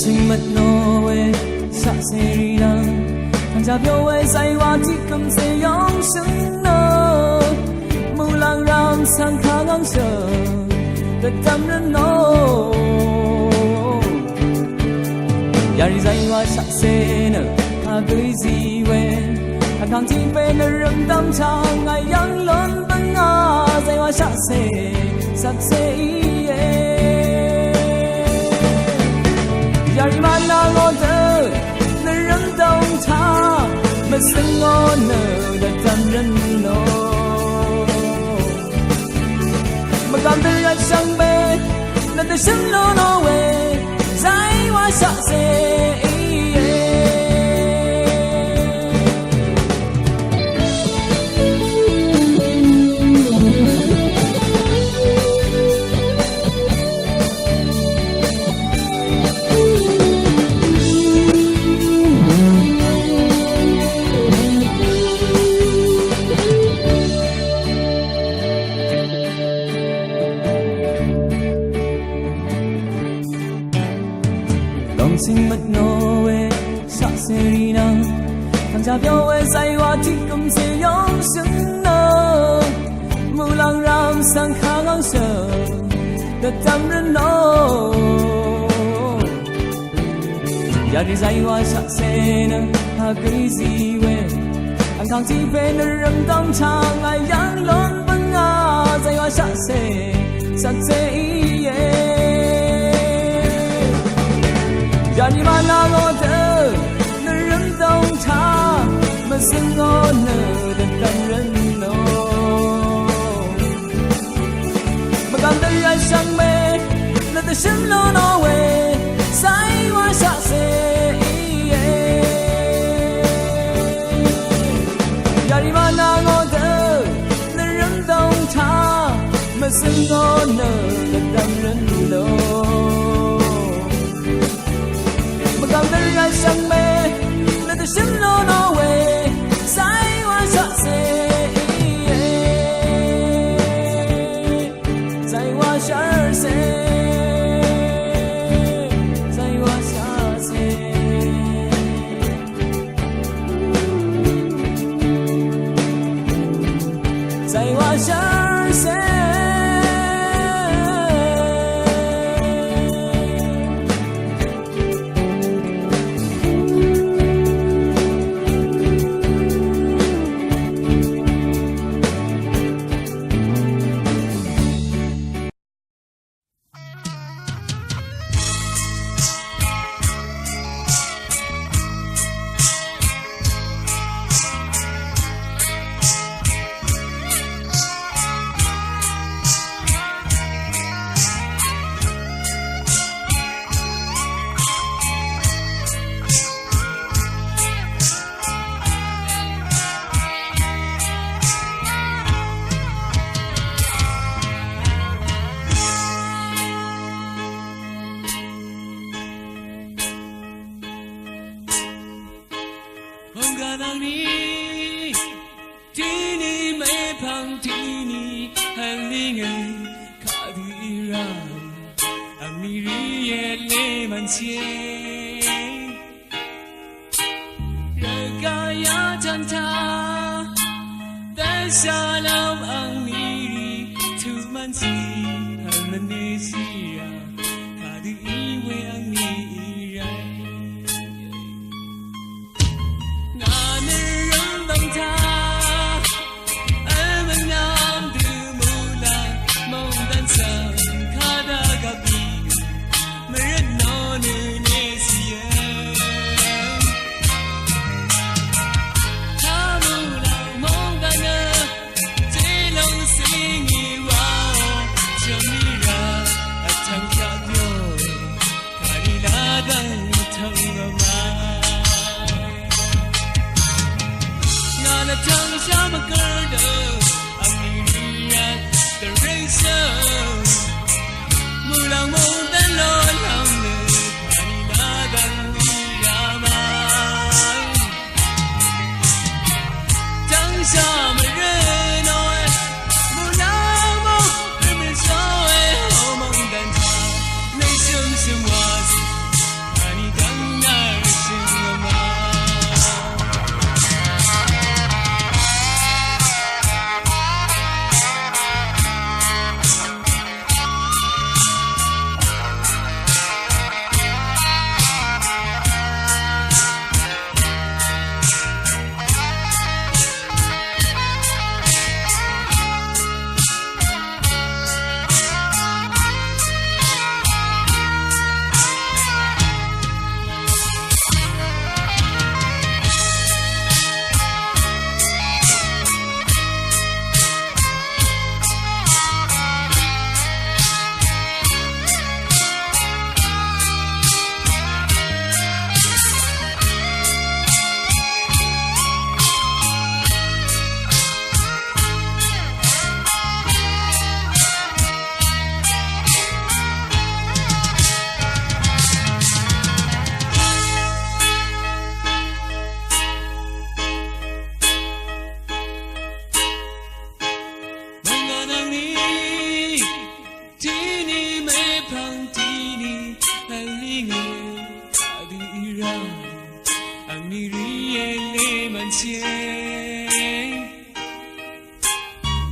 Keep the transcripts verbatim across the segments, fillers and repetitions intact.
Shø̀ngmvt nò we shaqcèrì nvng tv̀ngjá byó we zaywà tiq gø̀mcè yv́ng shø̀ng nò, muqlàng rv̀m svng kà ngv́ng shø̀ng dvdv̀m røn nò. Yarì zaywà shaqcè nø kagø̀í zí we, vkàng tiq pè nø rø̀mdv̀m chv̀ng ngàí yv́ng lún bøngà zaywà shaqcè svkcè íe. Yarì mvnà ngò dø nø rø̀mdv̀m chv̀ng mvzøng ngò nø dvdv̀m røn nò. Mvgàm dø rvt shvngbe nø dvshǿm lú nò we zaywà shaqcè íe. Dòngsing mvt nò we shaqcèrì nvng tv̀ngjá byó we zaywà tiq gø̀mcè yv́ng shø̀ng nò, muqlàng rv̀m svng kà ngv́ng shø̀ng dvdv̀m røn nò. Yarì zaywà shaqcè nø kagø̀í zí we, vkàng tiq pè nø rø̀mdv̀m chv̀ng ngàí yv́ng lún bøngà zaywà shaqcè svkcè íe. Yarì mvnà ngò dø nø rø̀mdv̀m chv̀ng mvzøng ngò nø dvdv̀m røn nò. Mvgàm dø rvt shvngbe nø dvshǿm lú nò we zaywà shaqcè íe. Yarì mvnà ngò dø nø rø̀mdv̀m chv̀ng mvzøng ngò nø dvdv̀m røn nò. Mvgàm dø rvt shvngbe nø dvshǿm lú nò we zaywà shaqcè íe. Zaywà shaqcè, zaywà shaqcè, zaywà shaqcè. Hungganangni tini mepang tini halinge kadira angni riele mansie. Ragaya tanta, tasalam angni ri tumansi, harmanisia, kadu iwe angni irai. Nganirambangta, Vmvnam dø mulan mongdan svng kada gapi mvrvt nonø nesiyvm. Ta mulan mongdan nø telong singi wa chomira vtvng kyabyo. Kaliladang tang amai. Ngana tang sha makar dø, angni riyat the race. Mulang mong dan lo lam ne, kaliladang amai. Tang sha mare noi, mulang mong, mare sha e, o mong dan sha, nei shum shum was.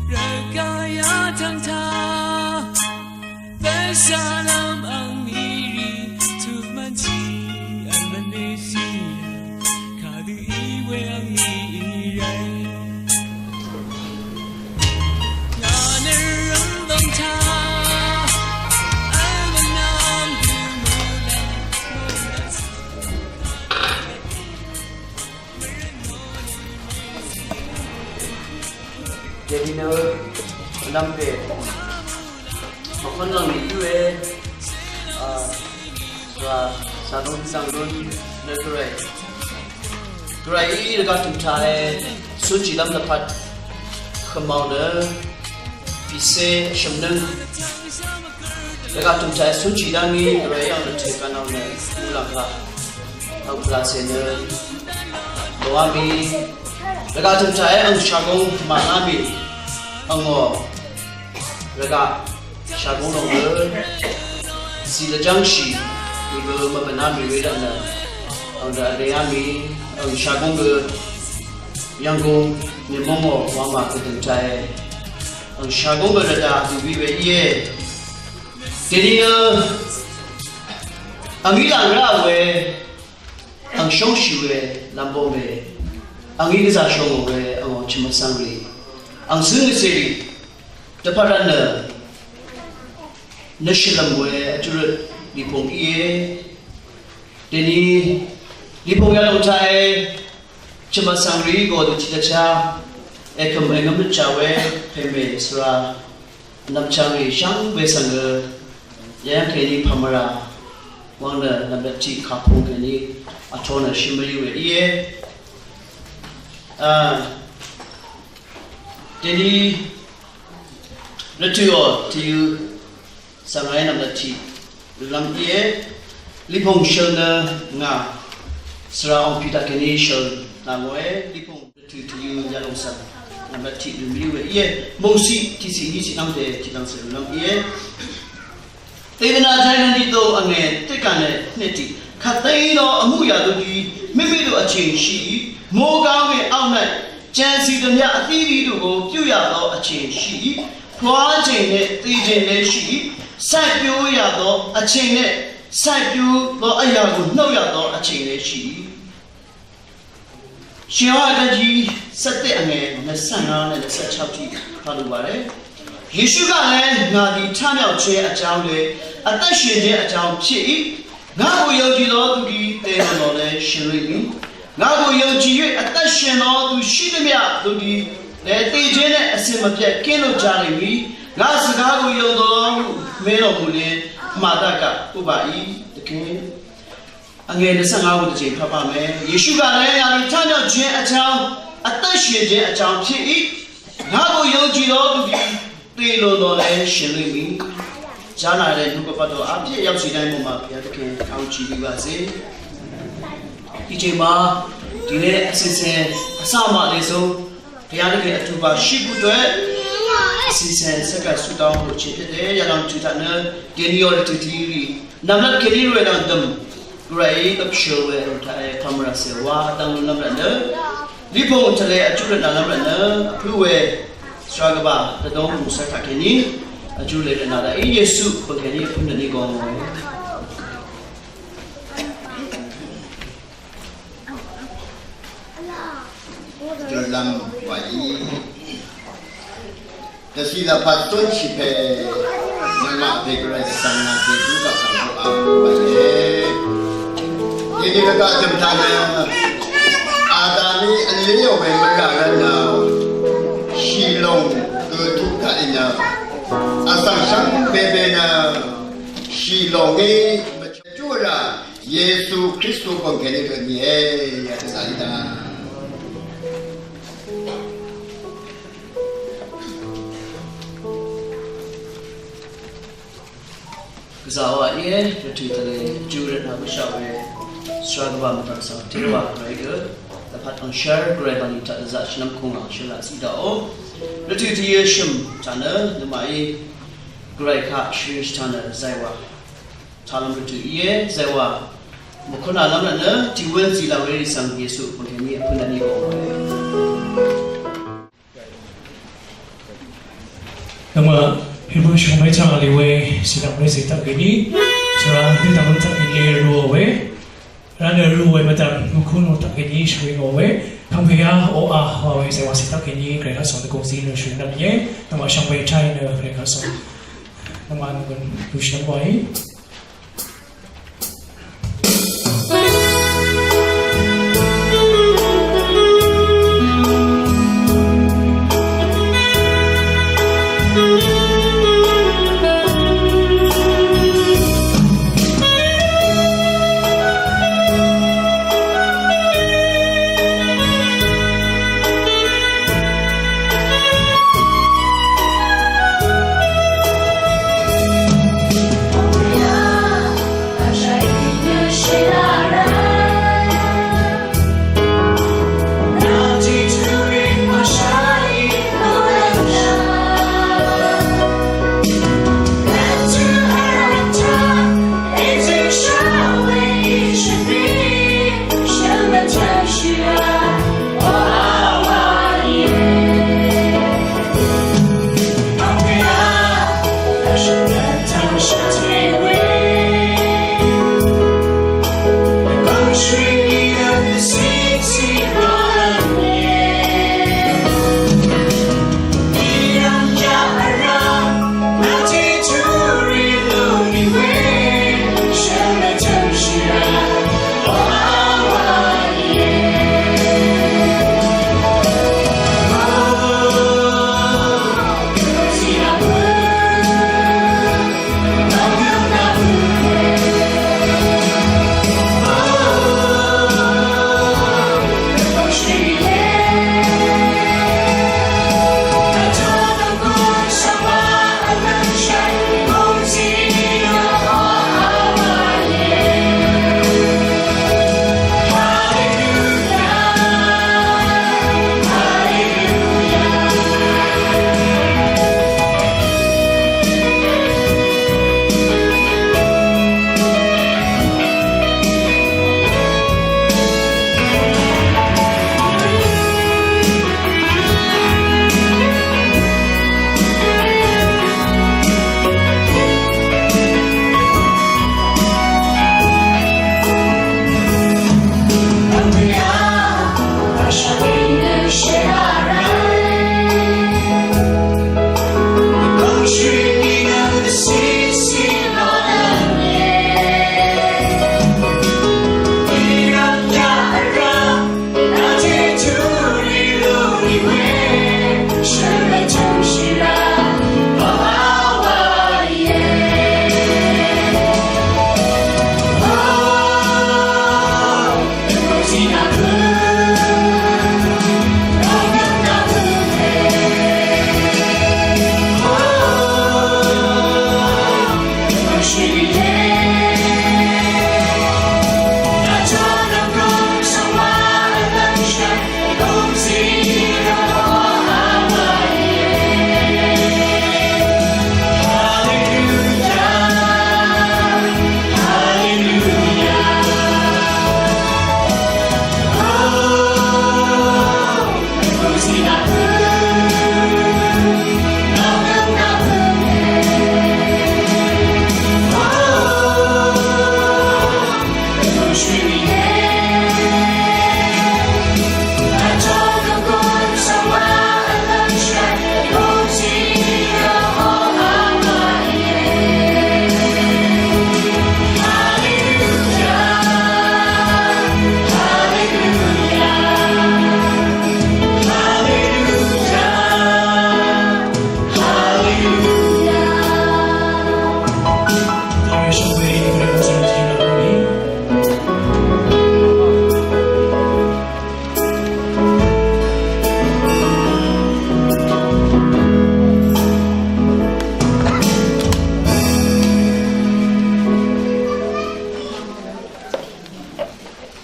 Rvgaq yatang taq vshalv́m angmírì tuq mvnshì vl mvneshì kadø í we angmí í rv́y. Ngà nø rv́m bvng taq vl mvnvm dø mvlv́m mvlv́m. Dèní nø vnvm pè mvkv́n lv́ng nì í we, a, svra, svra dv́ng dv́ng dv́ng nø gvray. Gvray í rvgaq tø̀m taq e, cúnshì lv́m lvpat, kvmv̀ng nø, pìcé, shv̀mnǿng. Rvgaq tø̀m taq e cúnshì dv́ngí, gvray í ang rvtø̀ gvnvng nø, ulv̀ngkà. Ang pvlacè nø, lòá mì. Rvgaq tø̀m taq e ang shagóng màná mì. Angò. Rvgaq shagóng lòng nø. Zì lvjv́ngshì. Ìgø mvbv̀ná mì we dv̀m nø. Ang dv̀m vleá mì. Ang shagóng gø. Yv̀nggùng. Nìmòngò wamà gø tø̀m taq e. Ang shagóng gø rvdà dùbí we íe. Dèní nø. Ang í làng rá we. Ang shóngshì we, lv̀mbóng we. Ang í gvzà shóngò we, ang ò chø̀m vsvng rì. Ang zǿng gvzè rì. Dvpvt rvt nø. Nø shvlv̀m we, vjúrøt, lìpùng íe. Dèní, lìpùng yalòng taq e. Chø̀m vsvng rì gø dø tiq dvchá. Èkø̀m èngv́m dvchá we, pèmè svra. Nvmchvng rì shvngbe svng gø, yayv́ng kèní pvmvrà, wvng nø nvmlat tiq kapung kèní, vtō nø shø̀n mvyǿ we íe. A, dèní, rvtø̀ ò, tvyø̄, svng ngàí nvmlat tiq, rvlv́m íe, lipung shøl nø ngà, svra ong Piter kèní shøl, nà ngòe, lipung. Tø tø yø yalòng svng. Nvmbat tiq dø mvyǿ we íe. Mungsiq tiqsiq niqsiq nvngte tiqdvng svng lv́m íe. Tevnā jayvn tiqdø angè tiqkvt nø netiq. Kvt dv́ngí ló vmuqyà dø dì. Mimiq dø vchèngshì. Moga we vnvt. Jv̀nzì dvmyaq vdírí dø go pyúyà dø vchèngshì. Pvwá jèng nø tejèng leshì. Cvt pyúyà dø vchèng nø. Cvt pyú dø vyà gø nv́wyà dø vchèng leshì. ရှင်ယောဟန်အခန်းကြီးဆယ့်တစ် အငယ်နှစ်ဆယ့်ငါးနဲ့နှစ်ဆယ့်ခြောက်ထိဖတ်လို့ပါတယ်။ ယေရှုကလည်း၊ ငါသည်ထမြောက်ခြင်းအကြောင်းနှင့်အသက်ရှင်ခြင်းအကြောင်းဖြစ်၏။ ငါ့ကိုယုံကြည်သောသူသည်သေလွန်သော်လည်းရှင်လိမ့်မည်။ ငါ့ကိုယုံကြည်၍အသက်ရှင်သောသူရှိသမျှတို့သည်လည်းသေခြင်းနှင့်အစဉ်မပြတ်ကင်းလွတ်ကြလိမ့်မည်။ ငါ့စကားကိုယုံသော်ဟုမင်းတော်မူလျှင်မှသာကပ်ပါ၏သခင်။ အငယ်နှစ်ဆယ့်ငါးကိုတစ်ချိန်ဖတ်ပါမယ်။ ယေရှုကလည်း၊ ငါသည်ထမြောက်ခြင်းအကြောင်း၊ အသက်ရှင်ခြင်းအကြောင်းဖြစ်၏။ ငါ့ကိုယုံကြည်သောသူသည်သေလွန်သော်လည်းရှင်လိမ့်မည်။ ကြားနာတဲ့နှုတ်ကပတ်တော်အားဖြင့်ရောက်စီတိုင်းပေါ်မှာဘုရားသခင်ကောင်းချီးပေးပါစေ။ ဒီချိန်မှာဒီနေ့အစီအစဉ်အစမှအလယ်ဆုံး ဘုရားသခင်အထူးပါရှိဖို့အတွက်အစီအစဉ်ဆက်ကပ်ဆုတောင်းဖို့ခြင်းဖြစ်တယ်။ ရန်ကုန်ထူထပ်နံတင်ရော်တထီရီနံပါတ်ကလေးတွေတော့ဒမ်ဂရိပ်အပ်ရှော်ဝဲထားတဲ့ camera ဆယ်ဝါတောင်းလို့နံပါတ်နံ လီဖုံတလဲအကျူရနာနံပါတ်နံအဖုဝဲစရာကဘာတတော်မူဆက်တာခင်နီအကျူလေတနာတာယေရှုပကယ်နီအဖုနံကောင်းဝဲ Jø̀lv́m wàí dvcì lvpat zúnshì pè nvngaq dègvray dvzv̀ng nvng dègú dvzv̀ng dvgaq wàíe. Dèní dvgaq jø̀m taq nø Adami vlíò we mvgaq rvt nø shìlòng gø tuq taq í nø vsvng shvngbe be nø shìlòng í mvchø júrà Yesu Kristu bv̀ngkèní dø nìe yadø zàí daq. Gvzà wa íe, rvtø̀ tvlē júrøt nà bǿshaq we, svra gvbà mvtaq svng térwa gvray gø, dvpvt angshv́r gvray bv̀nlì taq dvzaq shvnvm kùngà shvlaq zí daqò. Rvtø̀ tvyø̄ shø̀m taq nø, dvmaqí, gvray kaq shvring shvtaq nø, zaywa. Taq lv́m rvtø̀ íe, zaywa. Mvkúnà lv́m rvtnø, tiq wv́n zìlà werì svng Yesu pv̀ngkèní vpǿnvtní gø. Dvngwà Hibru shvngbe chvng vlì we, shìdv̀ng we zì taq kèní, shvra dø dv̀ng taq kèní rú we, rvnø rú we mvdv̀m mvkún taq kèní shvring we, kangpè ya o a wa we zè wa zì taq kèní, Gvray Kàsòng dvgùng zí nø shvring dv̀m ye, dvngwà shvngbe chvng nø Gvray Kàsòng. Dvngwà nø gøn, gøn shvngbe wa í.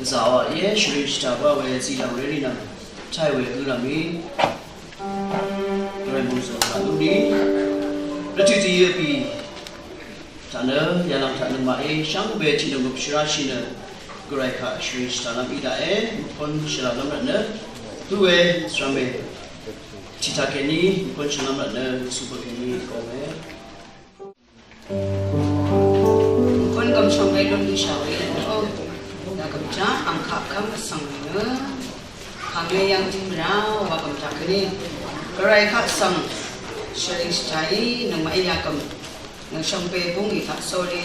Zàwà íe shvri shvtaq bá we zìlv̀ng ré rì nvng táì we gǿ lv̀ng í. Gvray mòzò taq lúni rvtø̀ dìí vbì taq nø yalv̀ng taq nøngmaq í shvngbe tiqnøng gøp shvráshì nø Gvray kaq shvri shvtaq lv́m í daqe mvpón shvlá lv́m rvtnø hǿ we svrambe Shìtaq kèní mvkún shvngv́m rvtnø Yesu bø̀ng kèní gòngé. Mvkún gv̀mshv̀ng we lún dø shàwé nø, o, yà gv̀mjá ang kaq kv́m vsvng nø, kàngé yv́ng dí mvrá wa gv̀mjá kèní. Gvray kaq svng shvring shvtàí nøngmaqí yà gv̀m. Nøngshvngbe búngì taq sórí.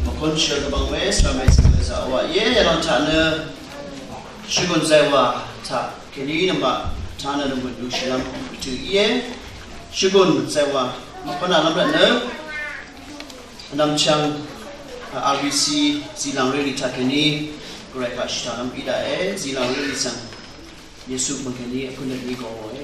Mvkún shø̀n vbvng we svramai svng zaq wa íe, yalòng taq nø shvgùn zàì wa taq kèní nvmaq taq nø nvmøt nùshìlv́m vtø̀ íe. Shvgùn zàì wa mvkún vlv́m rvt nø vnvm chvng, a, R B C zìlàng reli taq kèní Gvray kaq shvtaq lv́m í daqe, zìlàng reli svng Yesu bø̀ng kèní vkøn nøt ní gòe.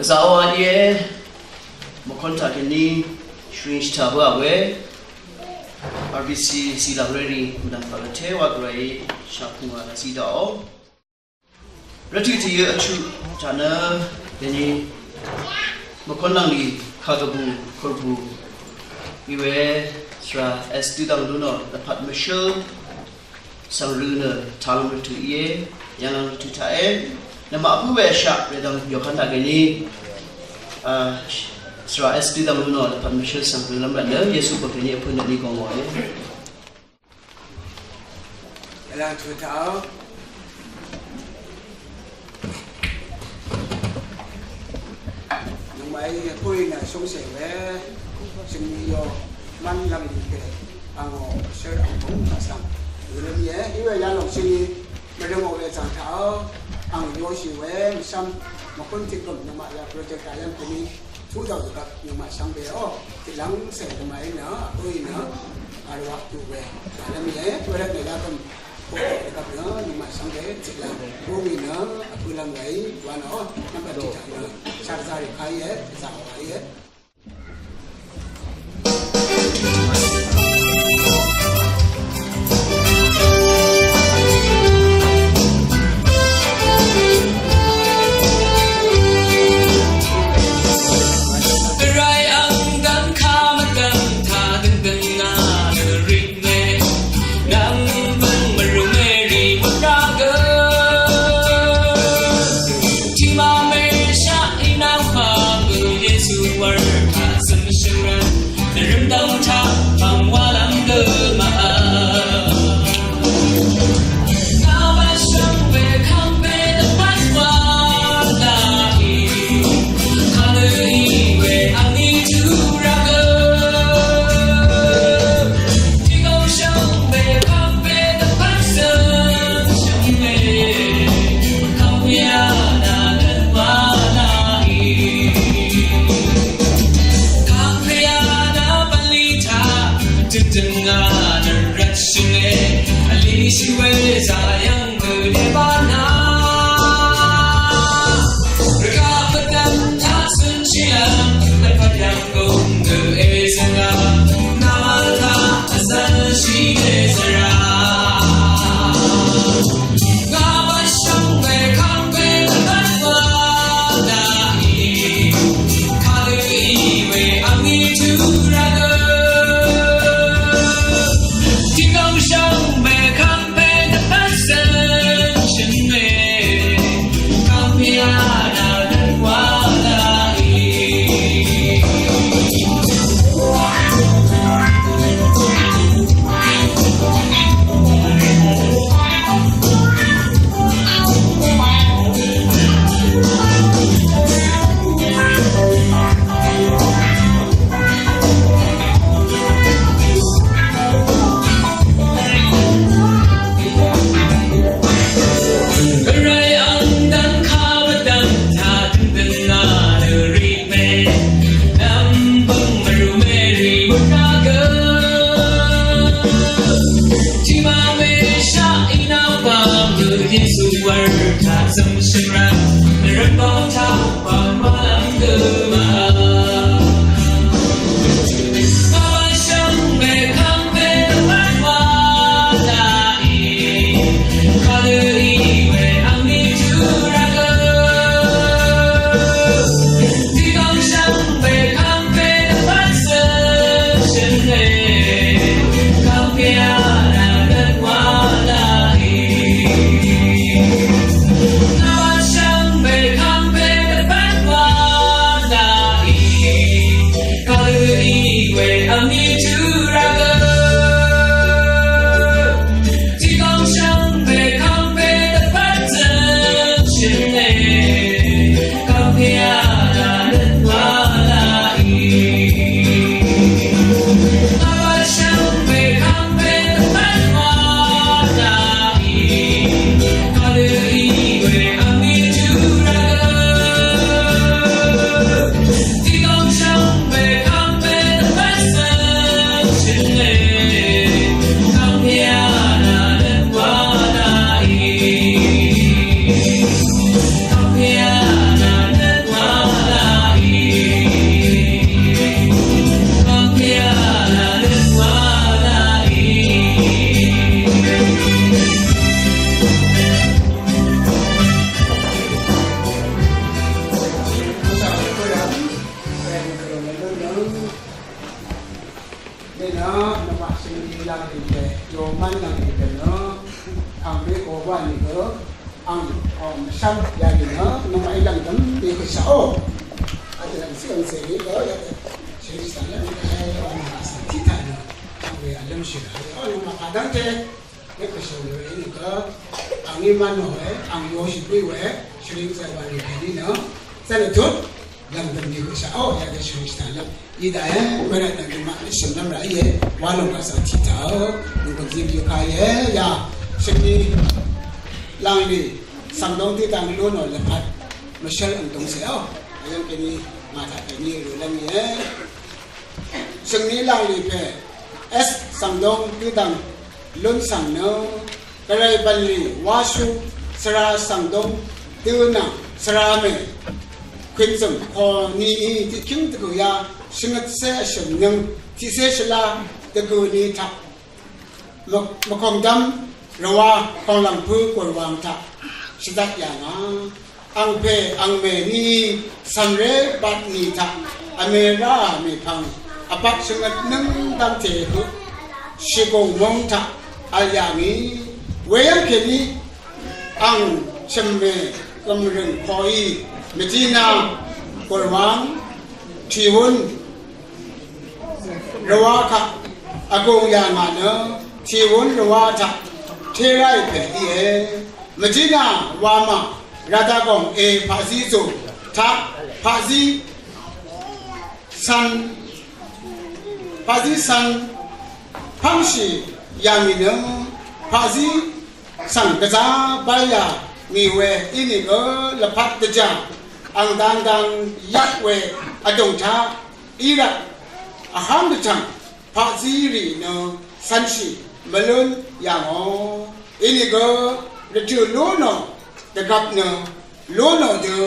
Vzaqò a íe, mvkón taq kèní shvring shvtaq bǿà we, R B C cìlv̀ng rérì mvdv̀m pv̀lvté wa gvray shaqkùngà lvzí daqò. Rvtø̀ tø̀yø vchuq taq nø dèní mvkón lv̀nglì kàgvbù kùrbù í we svra S. Dødv̀ng Lunò lvpat mvshǿl svng rø̄ nø taq lv́m rvtø̀ íe, yv̀nglv́m rvtø̀ taq e, nvmaq bǿ we shaq rvdv̀m yòkv́n taq kèní, a, svra S. Dødv̀ng Lunò lvpat mvshǿl svng rø̄lv́m rvt nø Yesu bø̀n kèní vpø̄n nø ní gòngòe. Vlang tuqtaq. Nvngmaqí vpúí nø shúngshè we, shvngni yo, mv́n lv́m lì pè, angò, shv́r angkung taq svng. Yulv́m ye, iwe yalòng shvngni, mvdø̀ngò we zv̀ng taq, ang yoshì we, mvshv́m, mvkún tiq gø̀m nvngmaq ya project taq yv́ng kèní, Tuqdaq dvgvp nøngmaq shvngbe ó, tiqlv́ngcè dvmaqí nø, vpǿí nø, vwaq tuq we, vlv́m íe, wervt nø yagø̀m, tuqdaq dvgvp nø, nøngmaq shvngbe, tiqlv́ng, vpǿí nø, vpǿlv́m weí, wa nø, nvmbat tiqdaq nø, shvrzarì kà íe, vzaqò wa íe. Gvray ang dv́ngká mvdv́ng taq døngdøng ngà nø rì mè. Nvng bø̀ng mvrù mèrì wv́nrá gø. Tiqmà mèshaq í nvng pà gø Yesu wv́r taq zø̀m shø̀m rvt. Nvrø̀m dv́ng taq pv̀ng wàlv́m gø màvl. Ngà bv̀n shvngbe kàngbe dvpvt wà daqì. Kàngbe í we angní tvrvgø. Tiqgøng shvngbe kàngbe dvpvt søn shvngbe. Kàngbe á nà dvt wà daqì. Kàngpèá nà bv̀nlì taq, tø̀tø̀ngà nø rvtshø̀nge, vlishì we zà yv̀ng gø dèbà nà. Rvgaq pvdv̀m taq cø̀nshìlv́m, dvpvt yv̀ng gø èzv̀nga, nàmv̀n taq vzv̀nshì dèzv̀ra. Ngà bv̀n shvngbe kàngbe dvpvt wà daqì. Kàdø í we angní tvrvgø. Tiqgøng shvngbe kàngbe dvpvt søn shø̀nme. Kàngpèá nà dvt wà daqì. Gvray ang dv́ngká mvdv́ng taq døngdøng ngà nø rì mè. Nv̀m bø̀ng mvrù mèrì wv́nrá gø. Tiqmà mèshaq í nvng pà gø Yesu wv́r taq zø̀m shø̀m rvt. Nvrø̀m bv̀ng taq pv̀ng wàlv́m gø màvl. Cham yà nì nø, nvmà í lv̀ngdv̀m nì kèshaq ó. Adø lv̀ng sí ong sè nì gø yà dø. Shvngì shvngì lv̀ng í gø yà wà nì kèshaq tiq taq nø. Cham we vlv́m shì rà. Ó nvmà pà dv́ngte. Nì kèshaq we nì gø. Àng í mvnò we, àng yò shì bǿì we, shvngì shvngì wà nì kèní nø. Zà nø tut. Lv̀ngdv̀m nì kèshaq ó, yà dø shvngì shvngì lv̀ng. Í daqe, wervt nø dø maq shø̀n lv́m rà íe, wa lòng kaq svng tiq taq ó, nònggùn zí bì kà íe, ya, shø̀n ni, làng lì, svng dóng dí dang lú nò lvpat, mvshv́l ang dóng sè ó, ayv́ng kèní, ngà taq kèní rø lv́m íe. Shø̀n ni làng lì pè, S svng dóng dí dang, lún svng nø, Gvray bv̀nlì wáshú svra svng dóng dø̄ nvng svra mè kwinzø̀ng kò nií tiqkíng dvgø̀yá shvngøtcé vshø̀m nǿng tiqcé shvlá dvgø̀ ni taq mvkòngdv́m rvwá kònglv̀ng pǿ gùrwang taq shvdat yà ngà. Angpè angmè nií cv̀mré bat ni taq vmè rá mèpvng vbak shvngøt nǿng dv́ngte høq shìgùng móng taq vl yà ngì. Weyv́ng kèní ang chø̀mmè gø̀mrø̀ng koí mvdina gùrwang tìwún rvwá kaq vgùng yà ngà nø tìwún rvwá taq té ráì pè íe. Mvdina wamà radagòng e paqzí zò taq paqzí cv̄n paqzí cv̄n pv́ngshì yà ngì nø paqzí svng gvzá báyà ngì we ínìgø lvpat dvjà ang dang dang yvt we vdùng taq í rvt vhám dvtv̀ng paqzí rì nø cv̄nshì mvlún yà ngò. Ínìgø rvtø̀ lú nò dvgvp nø lú nò dø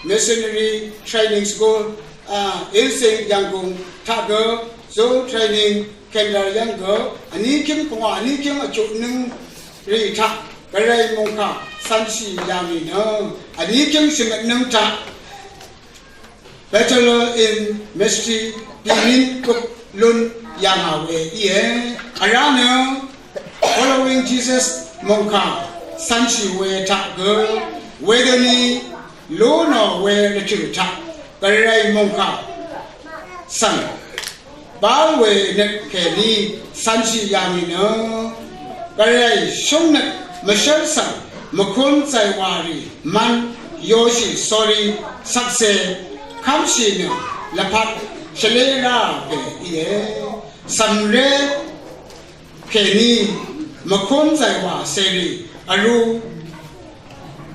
Missionary Training School, a, Ilsing Yangon taq gø Zo Training Center yv́ng gø vní kíng pvngwà vní kíng vchuq nǿng rì taq Gvray mòngkà cv̄nshì yà ngì nø vní kíng shvngøt nǿng taq Bachelor in Ministry tiq min gøp lún yà ngà we íe. Vrá nø Following Jesus mòngkà cv̄nshì we taq gø wedøni lú nò we rvtø̀ taq Gvray mòngkà svng bál we nøt kèní cv̄nshì yà ngì nø Gvray shúngnøt mvshǿl svng mvkún zàywà rì mv́n yoshì sórí shvkse kv́mshì nø lvpat shvlé rá pè íe. Cv̀mré kèní mvkún zàywà cèrì vrú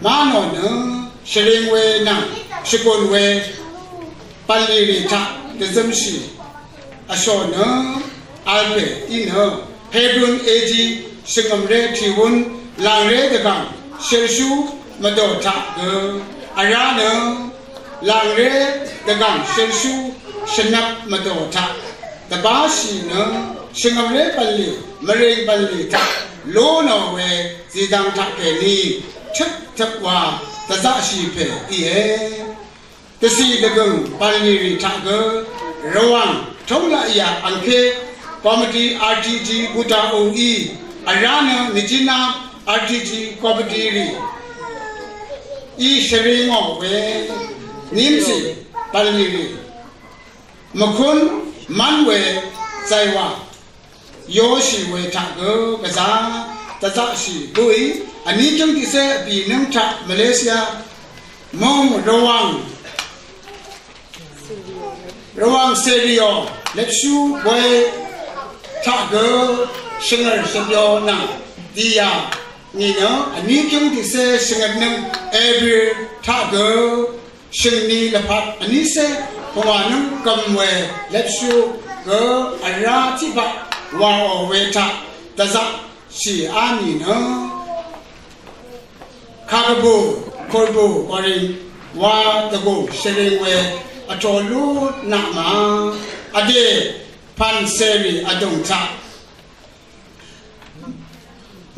má nò nø shvring we nvng shvgùn we bv̀nlì rì taq dvzømshì vshò nø vl pè í nø Hebron A D shvngø̀mré tìwún làngré dvgv̀ng shølshú mvdò taq gø vrá nø làngré dvgv̀ng shølshú shvnvp mvdò taq dvbáshì nø shvngø̀mré bv̀nlì mvrìng bv̀nlì taq lú nò we zìdvng taq kèní tøp tøp wa dvzaqshì pè íe. Dvcì dvgø̀ng bv̀nlì rì taq gø Rvwàng tóng laqyà angké Committee R T G Buddha O í vrá nø Nìjínà R T G Committee rì í shvri ngò we nímcì bv̀nlì rì mvkún mv́n we zàywà yoshì we taq gø gvzá dvzaqshì bǿì vní jǿng tiqcé vbì nǿng taq Malaysia mong Rvwàng Rvwàng Sèrìò lvpshú bóy taq gø shvngø̀r shvbyo nvng dìyà ngì nø vní jǿng tiqcé shvngøt nǿng April taq gø shø̀ngni lvpat vnícé pvngwà nǿng gv̀m we lvpshú gø vrá tiqbaq wàò we taq dvzaqshì á nìnø kagvbù kùrbù kòrìn wa dvgùng shvring we vtō lú naq mà vdè pv̀n cèrì vdùng taq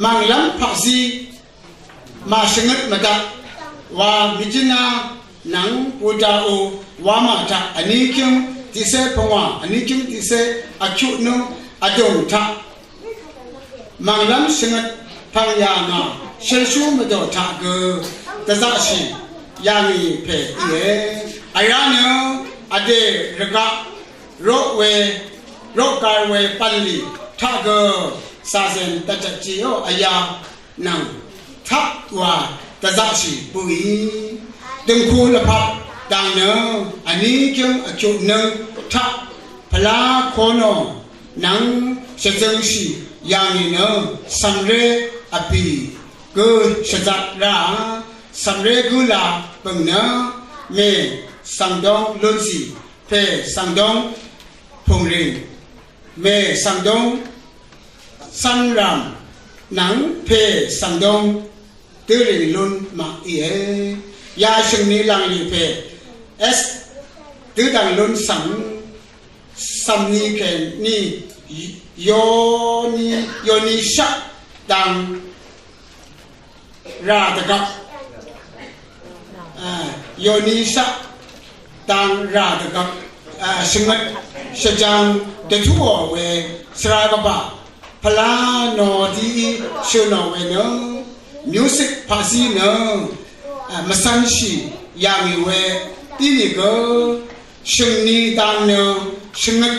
mànglv́m paqzí màshvngøt mvdaq wa mvjǿna nvng Buddha o wamà taq vní kyǿng tiqcé pvngwà vní kyǿng tiqcé vchuq nǿng vdùng taq mànglv́m shvngøt pv̀ng yà ngà shølshú mvdò taq gø dvzaqshì yà ngì pè íe. Vrá nø vdè rvgaq roq we, roq gar we bv̀nlì taq gø sàzèn dvjvt jìó vyà nvng taq wa dvzaqshì bǿì. Døngku lvpat dang nø vní jǿng vkyuq nøng taq pvlá kono nvng shvzøngshì yà ngì nø cv̀mré vbì gø shvzat rá cv̀mré gǿ la bø̀ng nø mè svngdóng lúnzì pè svngdóng pùngrìn mè svngdóng cv́nràm nvng pè svngdóng dǿrìn lún maq íe. Ya shø̀ngni lv̀nglì pè s dǿdv̀ng lún svng cv̀mni kèní yoni, yoni shaq dang rà dvgvp, a, yoni shaq dang rà dvgvp, a, shvngøt shvjang dvtúò we svra gvbà pvlá nò dí shø̀nò we nø music paqzí nø, a, mvcv̄nshì yà ngì we ínìgø shø̀ngni dang nø shvngøt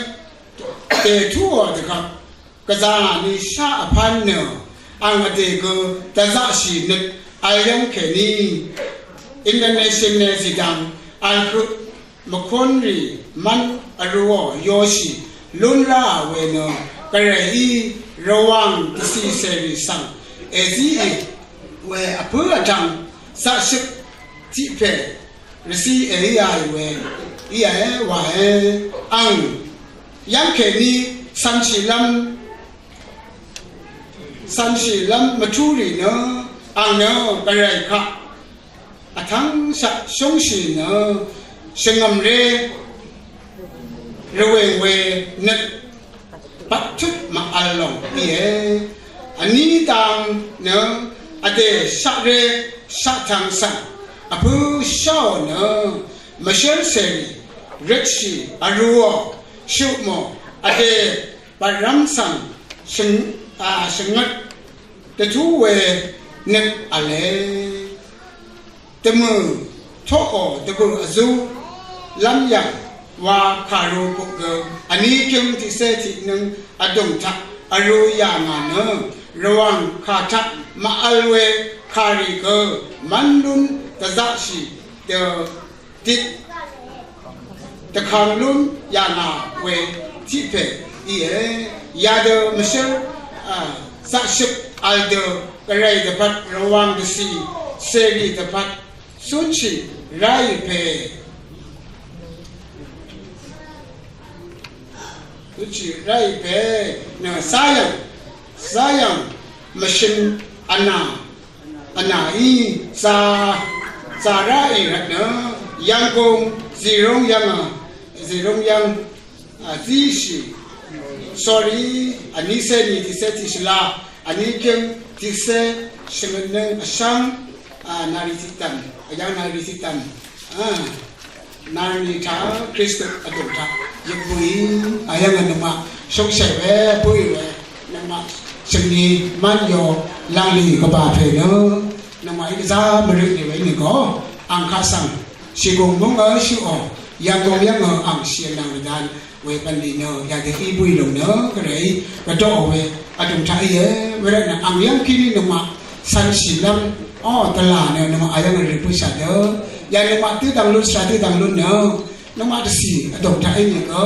dètúò dvgvp gvzà ni shá vpán nø ang vdè gø dvzaqshì nøt vl yv́ng kèní international zìdv̀ng vl høq mvkúnrì mv́n vrūò yoshì lún ráà we nø gvrayí Rvwàng dvcì cèrì svng èzíì we vpǿ vtvng zaqshøp tiq pè rvcí èíàì we íe wàe. Ang yv́ng kèní cv̄nshìlv́m cv̄nshìlv́m mvtúrì nø ang nø gvray kaq vtv́ngshaq shúngshì nø shvngø̀mré rvwèng we nøt bvttut màvl lòng íe. Vní dang nø vdè shaqré shaqtvng svng vpǿ sháò nø mvshǿl cèrì røtshì vrūò shøq mò vdè bvtrv́m svng shvng, a, shvngøt dvtú we nøt v̄le. Dvmø̀ toqò dvgø̀ vzú lv́m yv̀ng wa kàru buk gø vní jǿng tiqcé tiqnøng vdùng taq vrū yà ngà nø Rvwàng kà taq màvl we kàrì gø mv́n lún dvzaqshì dø dit dvkang lún yà ngà we tiq pè íe. Yadø mvshǿl, a, zaqshøp vl dø gvray dvpvt Rvwàng dvcì cèrì dvpvt cúnshì ráì pè, cúnshì ráì pè nø záyv̀ng, záyv̀ng mvshøn vnà vnàí zà, zà ráì rvtnø Yv̀nggùng zìrúng yv́ng, a, zìrúng yv́ng, a, zíshì. Sorry, vní cé ni tiqcé tiqshvla, vní jǿng tiqcé shvngøt nøng vshv́ng, a, nari tiqdv̀m, vyv̀ng nari tiqdv̀m. A, nari taq Kristu vdùng taq yvk bø̀í, a, yv́ng nøngmaq shúngshè we bø̀í we nøngmaq shø̀ngni mv́n yo lv̀nglì gvbà pè nø nøngmaqí gvzá mvrøtnì we ínìgø ang kaq svng shìgùng múng ø shøqò Yv̀nggùng yv́ng ø ang shì vnvng rvdan we bv̀nlì nø yadø í bø̀í lòng nø gvrayí gvdoqò we vdùng taq íe. Wervtnø ang yv́ng kèní nøngmaq cv̄nshìlv́m o dvlà nø nøngmaq ayv́ng vrø bø̀shà dø ya nøngmaq dødv̀ng lún shvra dødv̀ng lún nø nøngmaq dvcì vdùng taq ínìgø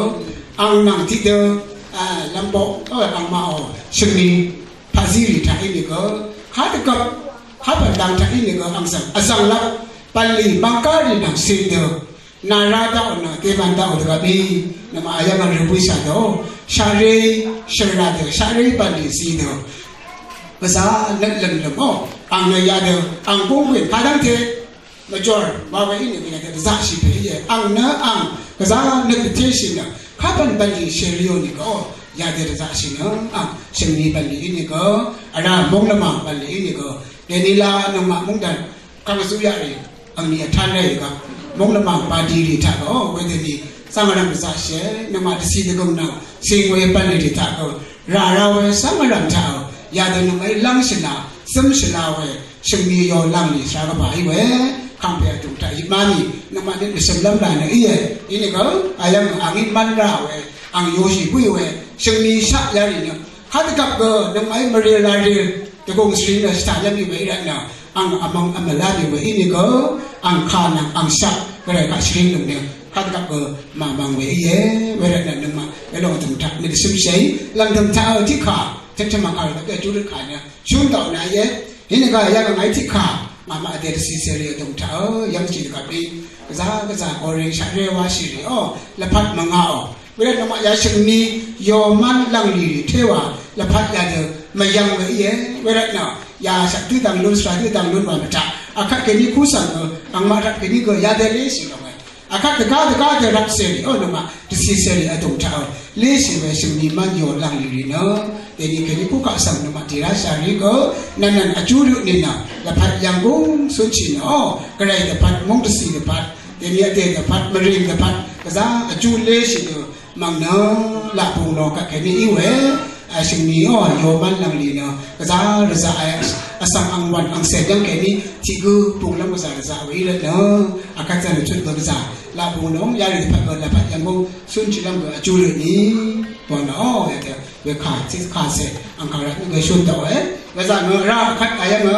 ang nvng tiqdø, a, lv́mboq o angmaqò shø̀ngni paqzírì taq ínìgø kadvgvp kapv̀n dang taq ínìgø ang svng vzv̀nglv́m bv̀nlì mv̀ngkárì nvng cìndø nàrá daqò nø dèmv̀n daqò dvgvp í nøngmaq ayv́ng vrø bø̀shà dø shaqré shø̀nrà dø shaqré bv̀nlì zí dø gvzá nøt lø̀nlø̀m o ang nø yadø ang gúnggwìn kadv́ngte mvjor wa we ínìgø yadø dvzaqshì pè íe. Ang nø ang gvzá nøt dvtéshì nø kapv̀n bv̀nlì shèrìò nìgø yadø dvzaqshì nø ang shø̀ngni bv̀nlì ínìgø vrá múng lvmàng bv̀nlì ínìgø dènila nøngmaq mungdàn kangzuyaqrì angni vtánrèí gvp múng lvmàng bv̀nlì rì taq gø wedøni zv̀ngvrv̀m dvzaqshìe. Nøngmaq dvcì dvgø̀ng nvng cìng we bv̀nlì rì taq gø ràra we zv̀ngvrv̀m taq gø yadø nøngmaqí lv́ng shvla zǿm shvla we Shø̀ngni yò lv̀nglì shvra gvbà í we, kàngpè vdùng taq yvpmá mì, nøngmaq nøt mvshø̀mlv́m rà nø íe. Inìgø, ayv́ng ang í mv́n rà we, ang yoshì bǿì we, shø̀ngni shaq yarì nø. Kadvgvp gø, nøngmaq í mvril laril, dvgùng svring nø shvtàlv́m í we í rvtnø, ang vmvng vmvlá mì we inìgø, ang kà nvng ang shaq, gvray kaq shvring nøng nø, kadvgvp gø, màmvng we íe, we rvtnø nøngmaq, we lòng vdùng taq, nø dvshø̀mshì, lv̀ngdø̀m taq, tiqkà, tø̀mtø̀m màkàrvt gø, júrøt kà nø, shúndaq nà íe. Inìgø yv́ng ngàí tiqkà, ngàmaq vdè dvcìcèrì vdùng taqø, yv́ng shì dvgvp í, gvzà gvzà goring shaqré wáshìrì o, lvpat mvngàò. Wervt nøngmaq yashø̀ngni, yòmv́n lv̀nglìrì téwà, lvpat yadø, mvyv̀ng we íe, wervt nø, yashaq dødv̀ng lún, svra dødv̀ng lún wa mvtaq, akvt kèní kúsv̀ng gø, angmaq rvp kèní gø, yadø léshì lòng we. Akvt dvgá dvgá dø rvpcèrì, o nøngmaq, dvcìcèrì vdùng taqø. Léshì we shø̀ngni mv́n yò lv̀nglì rì nø. Dèni kèní kúkaq svng nøngmaq dìrá shàrí gø. Nv̀nnv̀n vjú røt nìnø. Lvpat yv̀nggúng cúnshì nø. O, gvray dvpvt, múng dvcì dvpvt. Dèni vdè dvpvt, mvrìng dvpvt. Gvzá vjú léshì nø. Mv̀ng nø. Laq bung lò kvt kèní í we. Vshø̀ngni ó, yòmv́n lv̀nglì nø, gvzà rvzaq e, vsvng ang wv̀n ang cèn yv́ng kèní, tiq gø, bunglv́m gvzà rvzaq we í rvt nø, akvt zan vtut gø gvzà, laq bung nòng, yarì dvpvt gø, lvpat yv̀nggúng, cúnshìlv́m gø, vjú røt nì, bø̀n ó, yadø, wekà, tiq kàcè, ang kàrvt nø gø shún dø we, gvzà nø, rá akvt ayv́ng nø,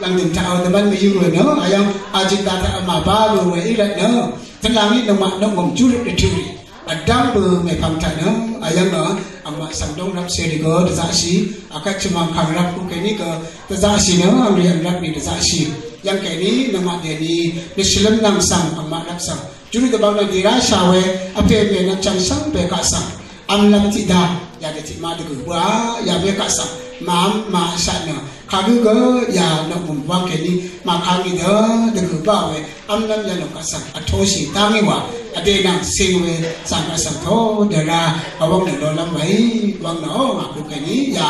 lv̀ngdø̀m taq, dvmv́n mvyǿng rø nø, ayv́ng, ajing daq taq, màbá rø we í rvt nø, tvlangí nøngmaq nøngòm jú røt dvtø̀ rì. Vdv́ng bø mèpvng taq nø, ayv́ng nø, angmaq svng dóng rvp cèrì gø dvzaqshì, akvt chø̀m angkàng rvp bukèní gø dvzaqshì nø, angrì ang rvp nì dvzaqshì. Yv́ng kèní, nøngmaq dèní, nø shvlǿm nvng svng, angmaq rvp svng. Júrì dvbvng nø dèrá shà we, vpè mè nø chv̀ng shvngbe kaq svng. Vmlv́m tiqdá, yadø tiqmá dvgø̀ bǿà, yamé kaq svng. Màvm màvshaq nø, kagǿ gø, ya nø mùn wv́ng kèní, màkangì dø, dvgø̀ bá we. Vmlv́m yalòng kaq svng vtoshì dá ngí wa, vdè nvng cing we, svng kaq svng to dvra, vwv́ng nø lolv́m wèí, vwv́ng nø o ngà kukèní, ya,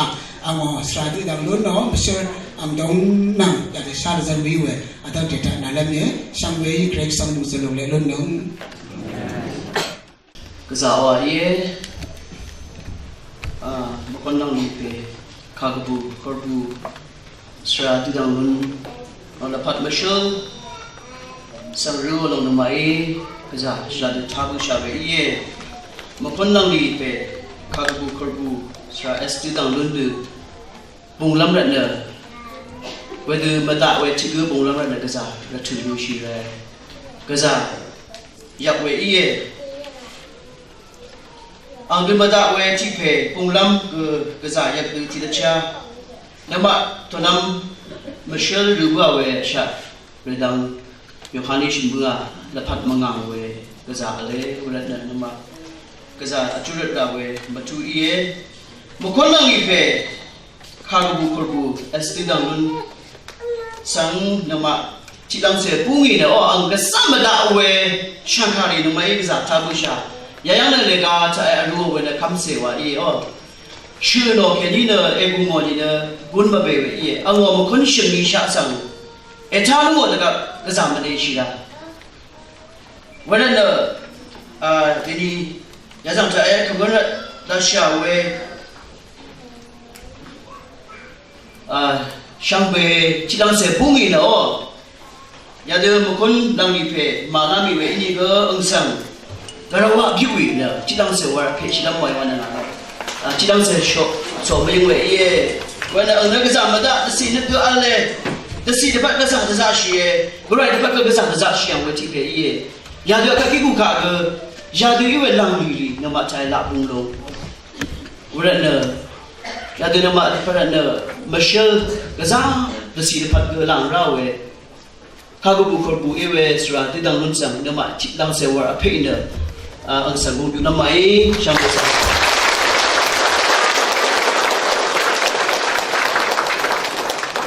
angò svra dø dvng lún nø, mvshǿr, angdong nvng, yadø shá dvzv́n wí we, vdv́ng dètaq nàlv́m íe, shvngbe í Gvray svng mùzø̀lùng leq lún nøng. Gvzà wa íe, a, mvkv́n nvng lùpè, kagvbù, korbù, svra dødv̀ng lún, a, lvpat mvshǿl, svng rø̄ lòng nø màí, gvzà, shvra dø tá bǿshà we íe. Mvkv́n nvng lùpè, kagvbù, korbù, svra s dødv̀ng lún dø, bunglv́m rvtnø, wedø mvdaq we tiq gǿ bunglv́m rvtnø gvzà, rvtø̀ lushì rvt. Gvzà, yvk we íe. Ang dø mvdaq we tiq pè bunglv́m gø gvzà yvk dø tiq dvchá. Nøngmaq tònv́m mvshǿl rø bǿà we shaq. Rvdvng Yohanes shø̀n bǿà lvpat mvngà we gvzà vle we rvtnø nøngmaq. Gvzà vjú røt rà we mvtú íe. Mvkón nvng lì pè Kagvbù kùrbù, vsvdø dv̀nglún svng nøngmaq tiqlv́ngcè búngì nø, o, ang gvzá mvdaq we shvngkàrì nøngmaqí gvzà tá bǿshà. Yayv́ng nø lèga taq e vrú we nø kv́mcè wa íe, o. Shø̀ nò kèní nø ègù ngò nìnø gún mvbè we íe. Angò mvkún shø̀ngni shaq svng ètá lúngò dvgvp gvzà mvneshì rà. Wervtnø, a, dèni yazv̀ng taq e kvmv́n rvt dvshà we, a, shvngbe tiqlv́ngcè búngì nø, o. Yadø mvkún lv̀nglì pè màlá mì we ínìgø ø̀ng svng. Gvrawaq byuqì nø tiqlv́ngcè wur pè shìlv́m waì wa nø ngà lv́m. A, tiqlv́ngcè shoq, coq mvyøng we íe. Wenø ø̀ng nø gvzà mvdaq dvcì nø gø v̄le. Dvcì dvpvt gvzà dvzaqshìe. Gvray dvpvt gø gvzà dvzaqshì yv̀ng we tiq pè íe. Yadø akvt kí gùkaq gø. Yadø í we lv̀nglì rì nø màtàì laq bung lung. Wervtnø, yadø nøngmaq dvpvt rvtnø, mvshǿl, gvzá, dvcì dvpvt gø làng rá we. Kagvbù kùrbù í we svra dødv̀nglún svng, nøngmaq tiqlv́ngcè wur vpè nø, a, àng svng gùn dø nøngmaqí, shvngbe svng.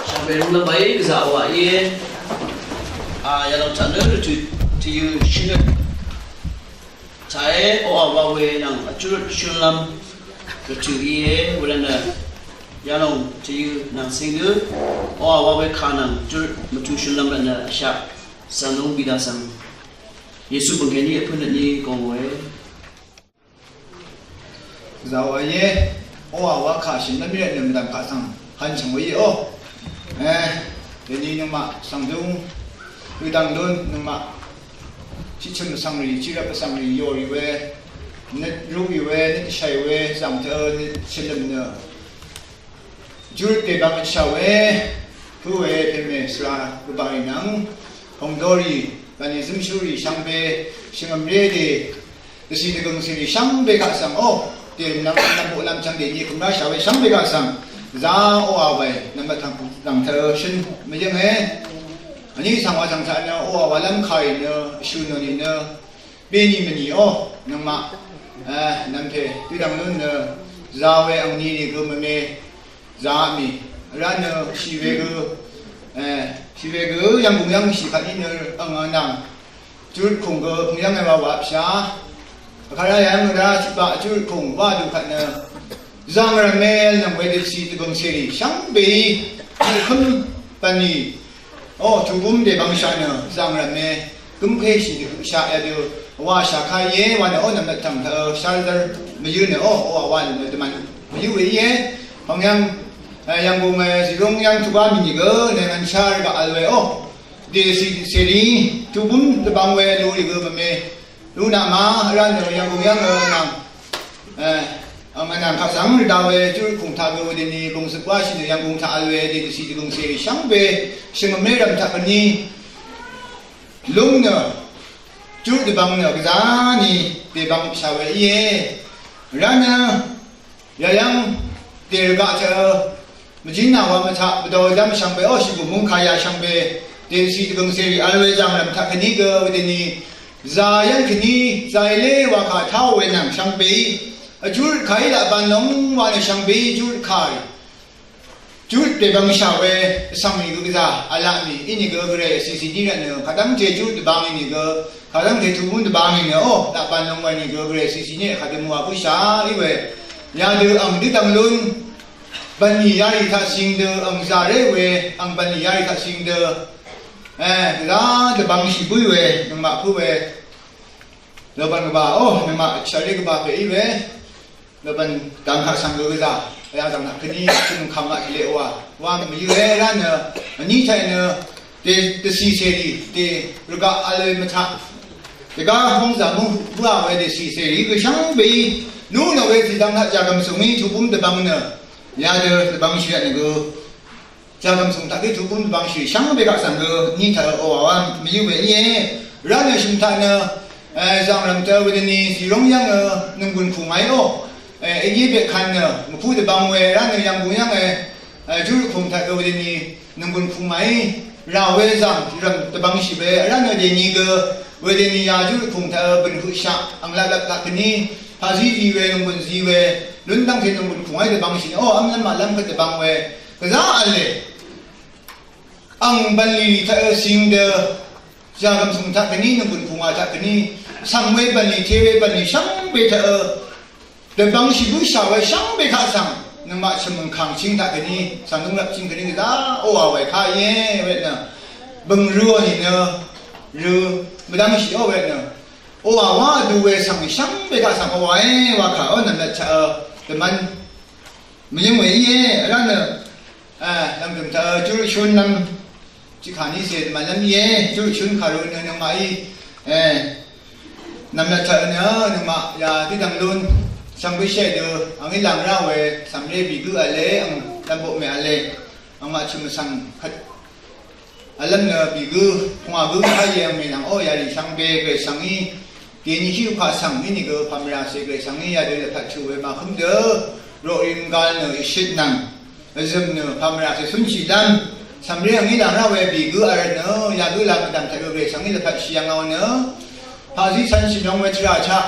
Shvngbe lúng nøngmaqí, gvzà wa íe. A, yalòng taq nø, rvtø̀, tø̀yø̀, shø̀n nø. Tàé oqà wa we nvng vjúrøt shønlv́m rvtø̀ íe, wervtnø yalòng tø̀yø nvng cing dø oqà wa we kà nvng vjúrøt mvtu shønlv́m rvtnø vshaq svng nung bìdà svng Yesu bø̀ngkèní vpø̄n rvtní gòngòe. Zàò v̄le, oqà wa kà shø̀nlv́m í rvtnø mvdv̀m kaq svng hàn shv̀ng we íe o. E, Deni nøngmaq svngdung, ødv̀ng lún nøngmaq, tiqchø̀m vsvng rì, tiqrvp vsvng rì, yò rì we, nøt ruq rì we, nøt shàì we, zv̀ng tø, nøt shvlø̀m nø. Jur dèbang vtshà we, hø we, pèmè svra, gvbà rì nvng, hòngdorì, bv̀nlì zǿmshúrì, shvngbe, shvngø̀mré dè, dvcì dvgø̀ng cèrì shvngbe kaq svng, o, dèlv̀m nvng, nvng boqlv́m chvng dèní kømrá shà we shvngbe kaq svng, zá oqà we, nvmbat tvng, tvng tø shø̀n mvyǿnge. Vní svng wa tvng taq nø, oqà walv́m kàì nø, shø̀n nò nìnø, beni mvnì o, nøngmaq, e, nvmpè, dødvng lún nø, zá we angni nìgø mvme, zá mì, vrá nø, shì we gø, e, shì we gø, yv̀nggùng yv́ng shì kaq ní nø, ang, ang, nvng, Jurøt kùng gø pøngyv́ng èwa wapshà. Vkàrá yv́ng vrá tiqbaq jurøt kùng wá dø kvt nø. Zàng rvmel nvng wedø dvcì dvgø̀ng cèrì shvngbeí. Jurøt kv́m bv̀nlì. O, tùgúm dèbvngshà nø. Zàng rvmel. Gǿmkwéshì dvhøqshaq yadø. Washà kayé wa nø o nvmvt tv̀ng taq, o, shálv́r mvyǿ nø o, o, wa nø dvmvn mvyǿ we íe. Pøngyv́ng, e, yv̀nggùng, e, zìrúng yv́ng tùgá mì nìgø, nø ngvnshá rvgaq vl we o. Dèsì cèrì, tubún dvbang we lurì gø mvme. Lunaq ma, vrá nø yv̀nggùng yv́ng nø nvng. E, ang vnvng kaq svng rvda we, jurøt kùng taq gø wedøni, gùngzøp wáshì nø yv̀nggùng taq vl we, dèsì dvgø̀ng cèrì shvngbe, shvngø̀mré rv̀m taq gøni. Lúng nø, jurøt dvbang nø gvzá ni, dèbang shà we íe. Vrá nø, Yayv́ng dèrvgaq tø mvjínà wa mvtaq vdòdv́m shvngbe, o, shvgùn mungkaya shvngbe, dèsì dvgø̀ng cèrì vl we zàngrv̀m taq kèní gø wedøni, zàyv́ng kèní, zàyv́ng lé wa kà táò we nvng shvngbeí, vjúrøt kàí laq ban long wa nø shvngbeí júrøt kàí, júrøt dèbvngshà we, vsvng rì gø gvzà, v̄l laq mì, ínìgø gvray vcìcì ní rvtnø, kadv́ngte júrøt dvbang ínìgø, kadv́ngte tubún dvbang ínìgø, o, laq ban long wa ínìgø, gvray vcìcì ní kadø mø̀ wa bǿshà, í we, Yadø ang dødvng lún bv̀nlì yarì taq cing dø ang zàré we, ang bv̀nlì yarì taq cing dø, e, gvzá dvbvngshì bǿì we, nøngmaq pǿ we, lvbv̀n gvbà, o, nøngmaq shvré gvbà pè í we, lvbv̀n dvng kaq svng gø gvzà, yadv̀ng taq kèní tø̀m kàngaq tø̀leq wa, wa mvyǿ we rá nø, vní taq nø, Dè, dvcì cèrì, dè, rvgaq vl we mvtaq. Dvgá hóng zà mú, bǿà we dvcì cèrì, gø shvngbeí, lú nò we zìdvng taq jàgv̀m sùng í tubún dvbvng nø, yadø dvbvngshì rvtnø gø. Jàgv̀m sùng taq gø tubún dvbvngshì, shvngbe kaq svng gø, ní taq ø wa wa, mvyǿ we íe. Rvtnø shø̀m taq nø, e, zàngrv̀m tø wedøni, zìróng yv́ng ø, nònggùn kù ngàí ó. E, èní beqkan nø, mvkú dvbvng we, rvtnø yv̀nggùn yv́ng e, e, júrø kùng taq gø wedøni, Nònggùn kùngmàí rà we zàng rv̀m dvbvngshì we vrá nø dèni gø wedøni yajúrø kùng taq bø̀n høqshaq ang laqlaq taq kèní paqzí zi we nònggùn zi we lún dv́ngte nònggùn kùngàí dvbvngshì nø o v́mlv́m màlv́m kvt dvbvng we gvzá v̄le. Ang bv̀nlì taq cing dø zàrv̀m sùng taq kèní nònggùn kùngà taq kèní svng we bv̀nlì te we bv̀nlì shvngbe taq Dvbvngshì bǿshà we shvngbe kaq svng nøngmaq chø̀m mv̀ngkàng ching taq kèní svng dv́ngrvp ching kèní gvzá oqà we kaq íe we nø bø̀ng rø̄ò nìnø rø̄ mvdv́ngshì ó we nø oqà wá vdu we svng shvngbe kaq svng oqà é wa kà ó nv̀mlat chaq dvmv́n mvyǿng we íe vrá nø Lv̀ngdø̀m taq júrø shún nvm tiqkà ní cè màlv́m íe, júrø shún kàru nø nøngmaqí nv̀mlat taq nø nøngmaq ya dí dv̀ng lún shvngbe shé dø angí làng rá we cv̀mré bìgǿ v̄le ang lv̀mboqmè v̄le angmaq chø̀m vsvng kvt vlv́m nø bìgǿ pungwà gǿ káye angmè nvng ó yarì shvngbe gvray svng í Dèní hí vkà svng ínìgø pàmvrà cè gvray svng í yadø lvpat chø we màhǿm dø roqrì mvgal nø ìshøt nvng vzø̀m nø pàmvrà cè cúnshìlv́m cv̀mré angí làng rá we bìgǿ v̄l nø yagǿ la mvdv̀m taq gø gvray svng í lvpat shì yv̀ngà nø paqzí cv̄n shì nong we tvrà taq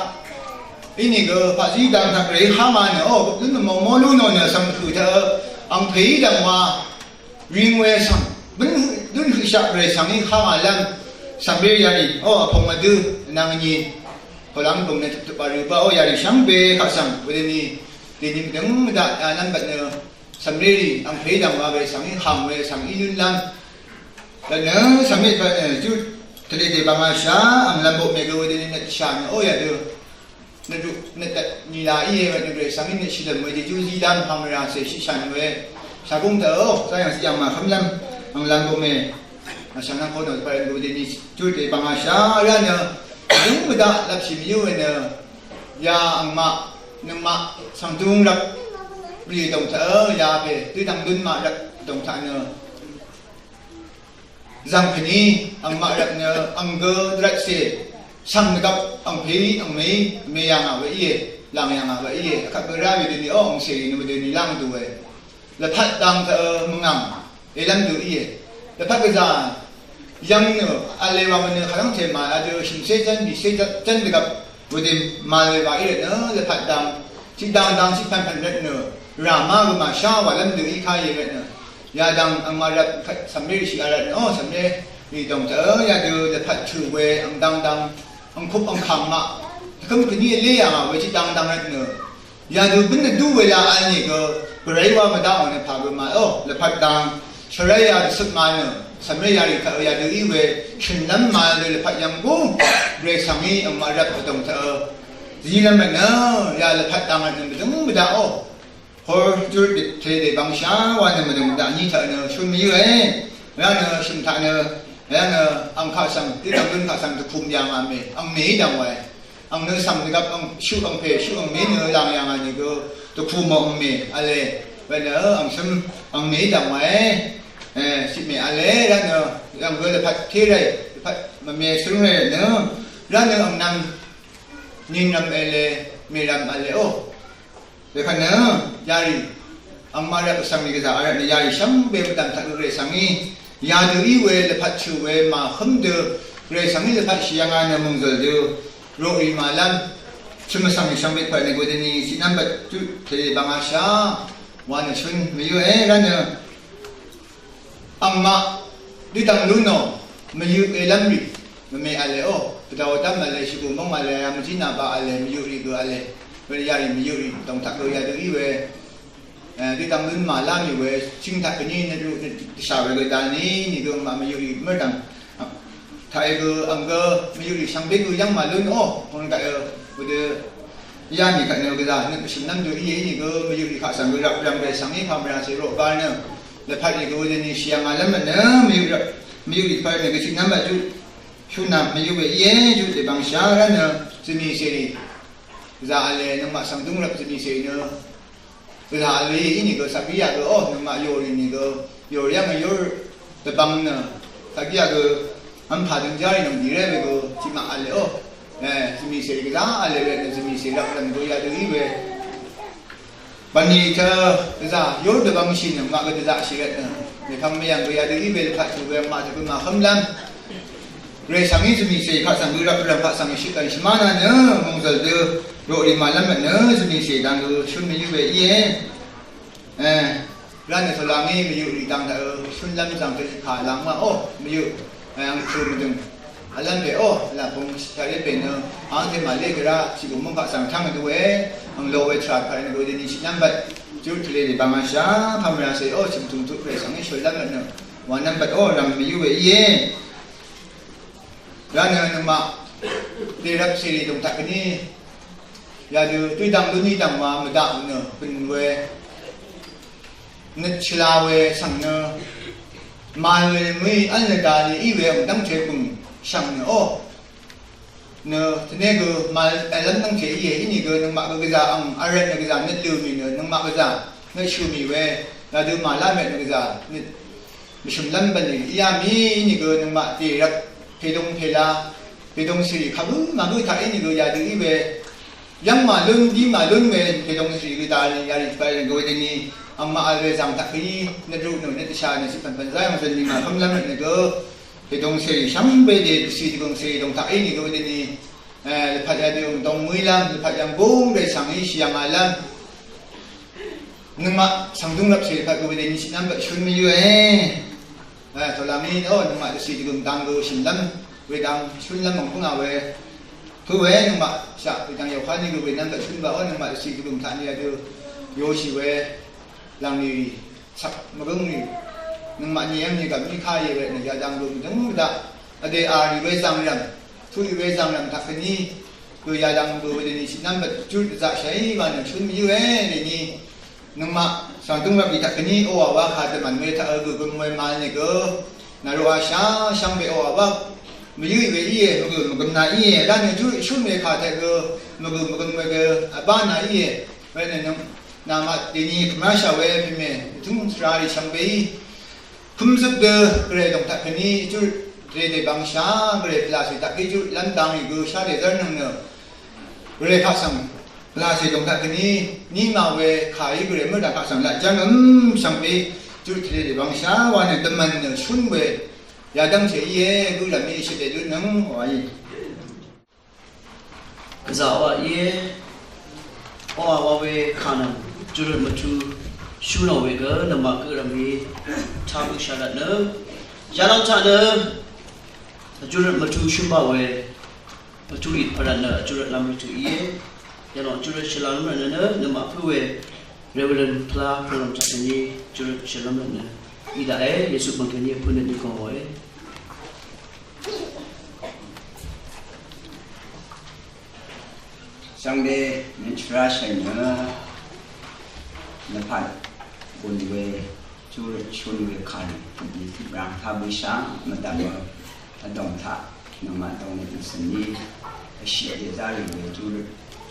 ínìgø paqzí dang taq gvray í há ma nø ó lún mvmò mó lú nò nø svng høq taq angpèí dv̀ng wa Ring we svng bǿn dún høqshaq gvray svng í há ngà lv́m svng bǿ yarì ó vpòng vdǿ nvng vnyi pvlv́ng bø̀ng nø tøptøp vl rø bá ó yarì shvngbe kaq svng wedøni dèni mvdøng mvdaq yalv́m bvt nø svng bǿ rì ang pè dv̀ng wa gvray svng í hàng we svng í lún lv́m bvt nø svng bǿ bvt nø jú tvlē dèbà ngà shá ang lv́m boqmè gø wedøni nøt shà nø ó yadø Nø dvt nø dvt nìlà íe we nø gvray svng í nø shìlv̀m we jejú zí dv́m pàmvrà cè shìshàn we shàgúng tø̀ ó zayv̀ng ziyv̀ng màhv́mlv́m Ang lang gome. Asang nang kono paren gode ni jute bang asha ya nø. Yung meda lapsi miyu nø. Ya angmaq nøngmaq sangdung rap ri dong ta ya pe. Tui dang dun ma rap dong ta nø. Zang kani angmaq rap nø ang gø drat se. Sang nø gap ang pe ang me me ya nga we iye. Lang ya nga we iye. Akap gø ra we de ni o ang se ni we de ni lang du we. Lvpat dang taq mvngang. Elam du iye. Lvpat gvza. Yang nø ale wa mvnø kharang te ma adu shimse jan bise jan dvgap. Wudin ma le wa iye nø lvpat dang. Chi dang dang chi pan pan ret nø. Rama gvma sha wa lam du i ka ye ret nø. Ya dang ang ma rap kat samre shi arat nø. O samre. Ni dong taq ya du lvpat chu we ang dang dang. Ang kup ang kang ma. Takam kani le ya ma we chi dang dang ret nø. Yadø bønn dø we la alni gø gvray wa mvdaq wa nø pagø ma o lvpat dang shvray ya dø sut ma nø samray ya ri ka yadø i we shønlam ma dø lvpat yam gu gvray sangi ang ma rap dong ta. Zi lam nø ya lvpat dang nø mvdøng mvdaq o. Hor jur de te de bang sha wa nø mvdøng mvdaq ni ta nø shun mi we. Ya nø shun ta nø ya nø ang ka sang ti dang dun ka sang dø kum ya ma me ang me dang wa. Ang nø svng dvgvp ang shuq ang pè shuq ang mè nø lang yv̀ng a nìgø dvkù mò ang mè v̄le. Wenø ang svng ang mè dv̀ng wàe. Shit mè v̄le rvt nø ang gø dvpvt té ràì dvpvt mvmè svng ràì nø rvt nø ang nvng nìngrvm v̄le mèrvm v̄le o. Wekvt nø yarì angmaq rvt vsvng nì gvzà vrvt nø yarì shvngbe mvdv̀m taq gø gvray svng í yadø í we lvpat chø̀ we màhǿm dø gvray svng í lvpat shì yv̀ng a nø mòngzø̀l dø roqrì màlv́m chø̀m vsvng nì shvngbe pvt nø gø dø nì shìnv́m bvt juq tø̀lè bvng a shà wa nø shún mvyǿ e rvt nø angmaq dø dv̀ng lú nò mvyøq elv́m rì mvme v̄le o. Pvdvw dv́m v̄le shvgù móng v̄le ya mvjí nà baq v̄le mvyøq rì gø v̄le. Wē yarì mvyøq rì dòng taq gø yadø í we. Dø dv̀ng lún màlá mì we ching taq kèní nø dvshà we gø dal ní nìgø angmaq mvyøq rì mv́rdv̀ng taq e gø ang gø mvyøq rì shvngbe gø yv́ng màlún o. Ong daq e gø dø Yà mì kvt nø gvzà nø pvshø̀m nv́m dø íe í nìgø mvyøq rì kaq svng gø rvp rvm rè svng í pà mvrà cè roq bar nø lvpat rì gø wø dø nì shì yà ngà lv́m mvt nø mvyøq rvp mvyøq rì pvt nø gø chøk nv́m mvt juq shú nvm mvyøq we íe juq dèbvng shà rv́n nø zømì cèrì gvzà v̄le nøngmaq svng dúng rvp zømì cèrì nø gvzà v̄le í nìgø svkíyaq gø o nøngmaq yòrì nìgø yòrì yv́ng yòr dvbvng nø svkíyaq gø vmpà døngjárì nvng dìré we gø tiqmaq v̄le o. Zømì cèrì gvzà v̄le we nø zømì cèrì rvp rvm gø yadø í we bv̀nlì tø gvzà yòr dvbvngshì nø maq gø dvzaqshì rvt nø mèpvng mèyv̀ng gø yadø í we lvpat tø we maq tø gø màhǿmlv́m Gvray svng í zømì cè kaq svng gø rvp rvm kaq svng shøt dv̀n shvmá nà nø mòngzø̀l dø roqrì màlv́m mvt nø zømì cè dang gø shún mvyǿ we íe. Rvt nø tòlà ngí mvyøq rì dang taq ø shúnlv́m zvng dø kà làng má o mvyøq ang tø mvdøng vlv́m we o. Vlv́m pung taq ré pè nø ang tè màlé gvrá shìgùng mv́ng kaq svng tv́ng dø we ang lo we tvrà pvt nø gø dø nì shìnv́m bvt júq tvlē lè bvng ashá pvmvrà cè o chø̀m tùng tuq pè svng í shø̀lv́m mvt nø wànv́m bvt o rv̀m mvyǿ we íe. Rvt nø nøngmaq dèrvp cèrì dòng taq kèní yadø dø dv̀ng lún í dv̀ng wa mvdaq nø bø̀n we nøt shvla we svng nø màl we mø̀í v́l nø dali í we ang dv́ngte bø̀ng shv̀ng nø o nø tvné gø màl vlv́m dv́ngte íe í nìgø nøngmaq gø gvzà ang vrvt nø gvzà nøt lø mì nø nøngmaq gvzà nøt shø̀ mì we yadø màlá mèt nø gvzà nøt mvshø̀mlv́m bv̀nlì íá mì í nìgø nøngmaq dèrvp pèdung pèla pèdung cèrì kagǿ màgǿ taq í nìgø yadø í we yv́ng màlún dí màlún we pèdung cèrì gø dali yarì tvbal gø we døni angmaq vl we zàng taq kèní nøt ruq nø nøt dvshà nø cì pv̀npv̀n záyòng zø̀n nì màhǿmlv́m rvt nø gø pèdung cèrì shvngbe dè dvcì dvgø̀ng cèrì dòng taq í nìgø we døni lvpat yadø dòng mø̀ílv́m lvpat yv̀ng gúng rè svng í shì yv̀ng vlv́m Nøngmaq svng dúng rvp cèrì pvt gø wedø ni shìnv́m bvt shún mvyǿ e. Tòlv̀m í o nøngmaq dvcì dvgø̀m dang gø shø̀nlv́m wedang shúnlv́m mv̀ng pǿngà we. Pø̄ we nøngmaq shaq wedang yàwhá ni gø wenv́m bvt shún bvt o nøngmaq dvcì dvgø̀m taq ni yadø yoshì we. Lv̀ng nìrì cvk mvgǿng nìrì nøngmaq ni yv́ng ni gv̀m í ká ye we nø yadang gø mvdǿng mvdaq vdè a rì we zàngrv̀m tuq rì we zàngrv̀m taq kèní gø yadang gø wedø ni shìnv́m bvt júrøt dvzaqshàí wa nø shún mvyǿ e dèni. Nøngmaq svng døngrvp í taq kèní oqà wa kà dvmv̀n we taq gø gøm we màvl nìgø. Nà roqà shá shvngbe oqà wa mvyǿ we íe, mvgø̀ mvgøm nà íe, rá nø júrøt shún we kà taq gø mvgø̀ mvgøm we gø vbá nà íe. Wenø nøng nàmaq dèni kømráshà we pèmè vtúng svrarì shvngbeí. Kømzøp dø gvray dòng taq kèní júrøt dvre dèbvngshà, gvray pvlacè taq kèní júrøt lv́m dang rì gø shá dèzv́r nøng nø. Gvray kaq svng pvlacè dòng taq kèní níma we kàí gvray mørdv̀ng kaq svng laq jv́ngøm shvngbe júrøt dvre dèbvngshà wa nø dvmv̀n nø shún we yadv́ngte íe, gø lv̀m í shøt dèdø nøng wa í. Gvzà wa íe, oqà wa we kà nvng júrøt mvtu shú nò we gø nvmaq gø rvmí taq gø shà rvt nø. Yalòng taq nø júrøt mvtu shúmbà we mvtu í pvrat nø júrøt lv́m rvtu íe. Yalòng júrøt shvlv́m rvt nø nø nvmaq pø̄ we Reverend Pvla Pvlom taq kèní júrøt shvlv́m rvt nø í daqe Yesu bv̀ng kèní pø̄ nø ní gø wòe. Shvngbe mvnchvra shvnø nvpat gùn we júrøt shún we kàrì pvdì tøp rang taq bø̀shà mvdv̀m vdòng taq nøngmaq dòng nø dvsø̀n ní vshì dèzá rì we júrøt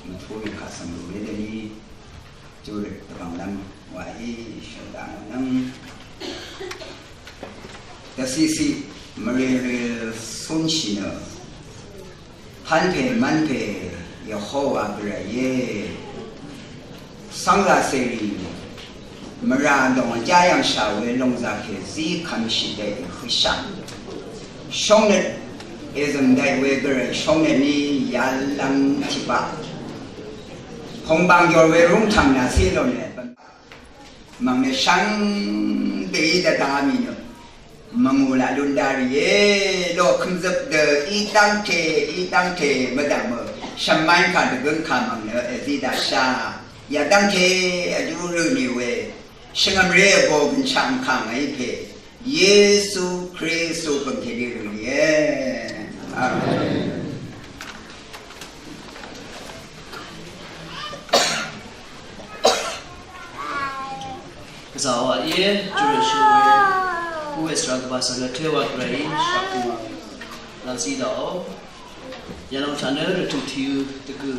mvtú we kà svng rù we dvni júrøt dvbv̀nglv́m wa í shvdv̀ng nøng dvcìcì mvrìrì cúnshì nø Hv́npè mv́npè Yehowa gvray íe. Cv́ngzà cèrì mvrà dòng vjá yv̀ngshà we lòngzà kè zí kvmshì dèí høshà. Shóngnøt èzø̀m dèí we gvray shóngnøt ní yalv́ng tiqbaq. Pòngbàng jòr we rúngtv̀ng nà cí lòne. Mv̀ng nø shvngbe í dvdvmì nø mvngù laq lún dá rìé. Lò kø̀mzøp dø í dv́ngte, í dv́ngte mvdv̀mø shvmv́n kà dvgǿn kà mv̀ng nø èzí daqshá. Yadv́ngte vjú rø̀ nì we shvngø̀mré vbò gønshaq mvkà ngàí pè Yesu Kristu bø̀ng kèní rø̀ nìé. Amen. Gvzà wa íe, júrøt shø̀n we, uwe svra gvbà svng gvtø wa gvray, shvkuma, lvzí daqò. Yalòng taq nø rvtø̀ tìø dvgø̀.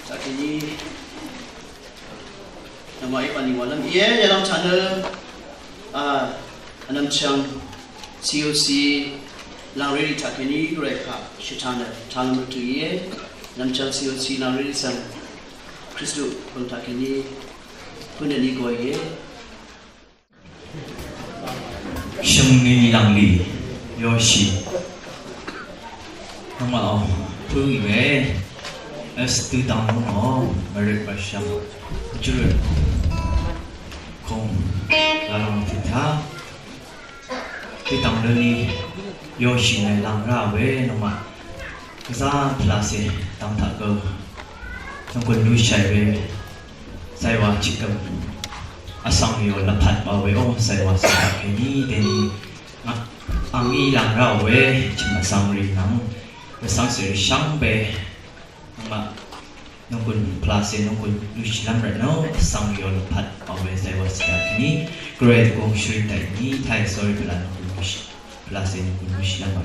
Taq kèní, nvmaqí bv̀nlì wàlv́m íe, yalòng taq nø, a, vnvmchvng C O C làngrérì taq kèní gvray kaq shvtaq nø, taq lv́m rvtø̀ íe, vnvmchvng C O C làngrérì svng Kristu bø̀ng taq kèní pø̄nøt ní gø íe. Shø̀ngni lànglì yoshì. Nvmaqò pø̄ í we. Vs tø̄ dv̀ng lúngò mvrøt vshv̀m júrøt kùng lvlòng tø̀tá. Tø̄ dv̀ng lúni yoshì nø làng rá we nvmaq. Gvzà pvlacè dv̀ng taq gø. Nvgùn lúshàì we. Zàìwà chikøm vsvng yò lvpat ba we o, zàìwà chikøm kèní dèní ngà angí làng rá we chø̀m vsvng rì nvng vsvng sèrì shvngbe nvng maq nvgùn pvlacè nvgùn lushilv́m rvt nø vsvng yò lvpat ba we zàìwà chikøm kèní gvray dvgùng shvring dàì ní tàì sórí pvla nvgùn lushi pvlacè nvgùn lushilv́m ba.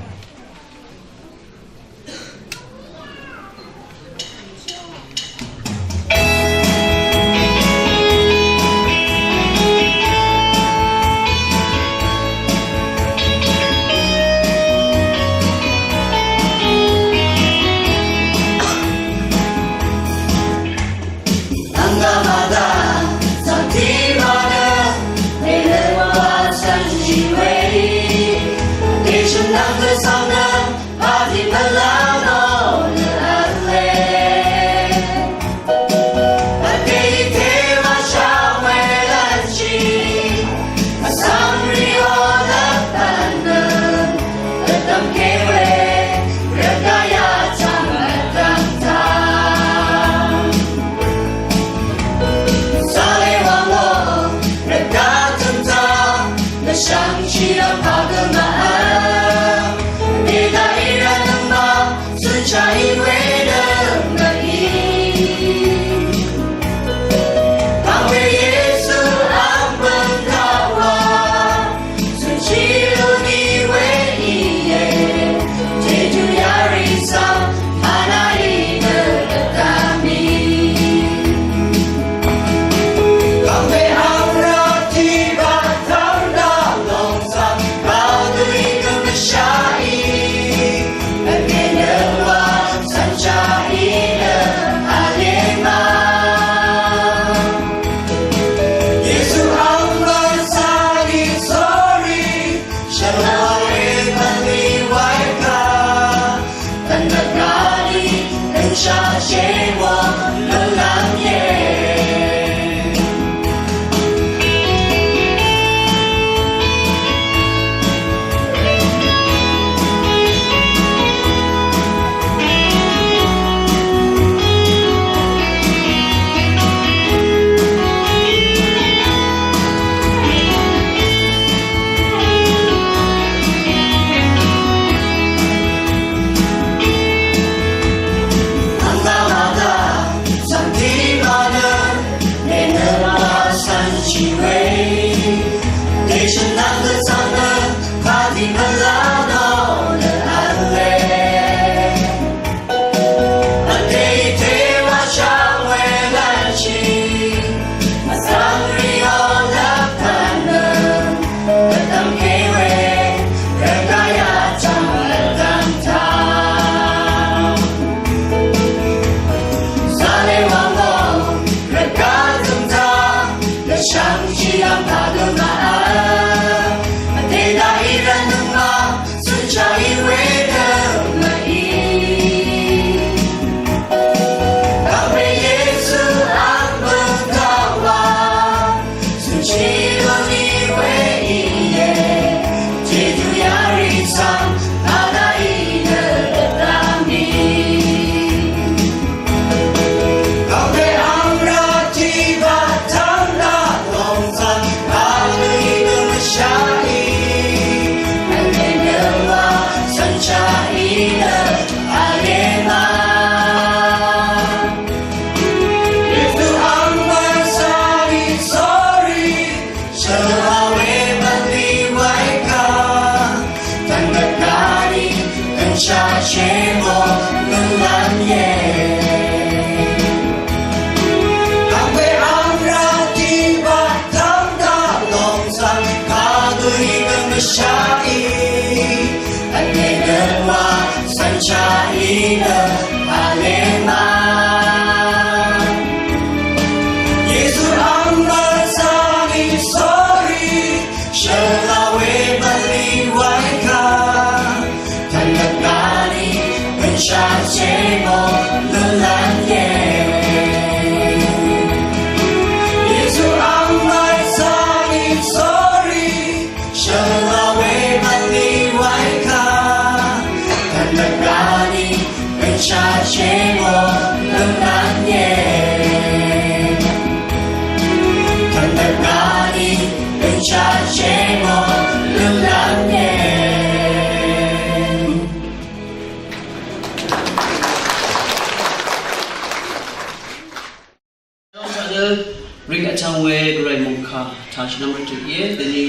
Ring vchvng we Gvray mòngkà tashì nvng rvtø̀ íe, dvni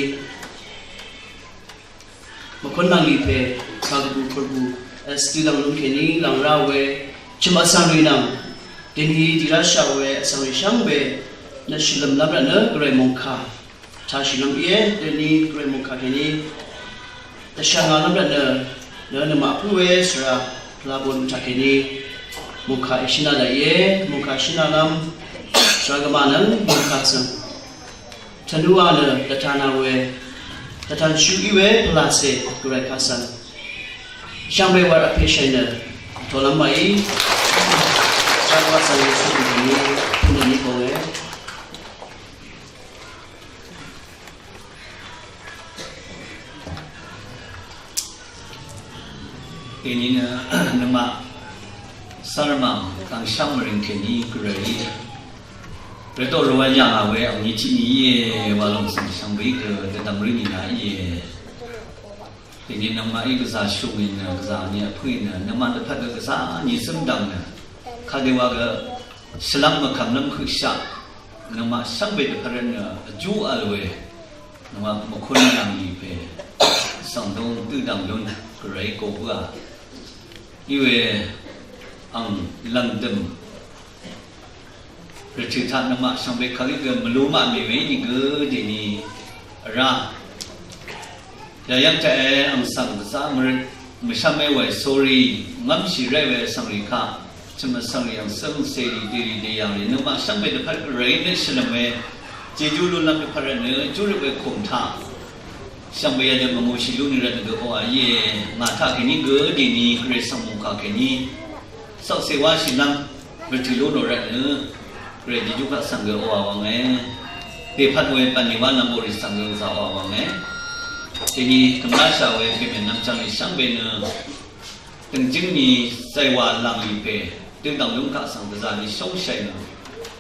mvkún nvng lì pè kagvbù kùrbù, vsvdø lv̀nglung kèní lv̀ngrá we chø̀m vsvng rì nvng dvni dì ráshà we vsvng rì shvngbe nø shvlø̀m lv́m rvtnø Gvray mòngkà tashì nvng íe, dvni Gvray mòngkà kèní dvshà ngà lv́m rvtnø nø nøngmaq pǿ we svra pvlabon taq kèní mòngkà èshø̀n nà daq íe, mòngkà shø̀n nà lv́m svra gvmà nøng mòngkà svng tvnúà nø dvtana we, dvtanshú í we pvlacè Gvray kaq svng shvngbe war vpè shàì nø vtolv́m màí. Shvngbe svng Yesu dvni pø̀n dvni bòe. Kèní nø nøngmaq sárvmàng kàngshv́ng mvrìng kèní Gvray í rvtò rvwv̄n yà ngà we angní tiq ni íe wa lòng svng shvngbe gø dvdvm rì nìnà íe. Kèní nøngmaq í gvzà shùng í nø gvzà ni vpø̀ í nø nøngmaq dvpvt gø gvzà ni zǿmdv̀ng nø kadøwa gø shvlv́m mvkv̀mlv́m høqshaq nøngmaq shvngbe dvpvt rvt nø vjú vl we Nvng mvkún yv̀ng lì pè svng dvng dødv̀ng lún Gvray kò bǿà. Iwe ang lv̀ngdø̀m rvtø̀ taq nvmaq shvngbe kagí gø mvlú maq mì we í nìgø dèni vrá. Yayv́ng taqe ang svng gvzá mvrøt mvshv́m é wae sórí ngv́mshì ré we svngrì kaq chø̀m vsvngrì ang svng sèrì dèrì dèyv̀ngrì nøngmaq shvngbe dvpvt Gvray nø shvlv̀m we jejú lúnlv́m dvpvt rvtnø júrøt we kùm taq shvngbe yadø mvngūshì lú nì rvtnø gø oqà íe. Ngà taq kèní gø dèni Gvray svng mòngkà kèní svkse wáshìlv́m rvtø̀ lú nò rvtnø Gvray jejú kaq svng gø oqà wvnge. Dèpvt we bv̀nlì wá nvng oqrì svng gø gvzà oqà wvnge. Dèni dvmláshà we pèmèn nvmchvng lì shvngbe nø dø̀ngjǿng ni zaywà lv̀nglì pè døngdv̀ng lúng kaq svng gvzà ni shóngshàì nø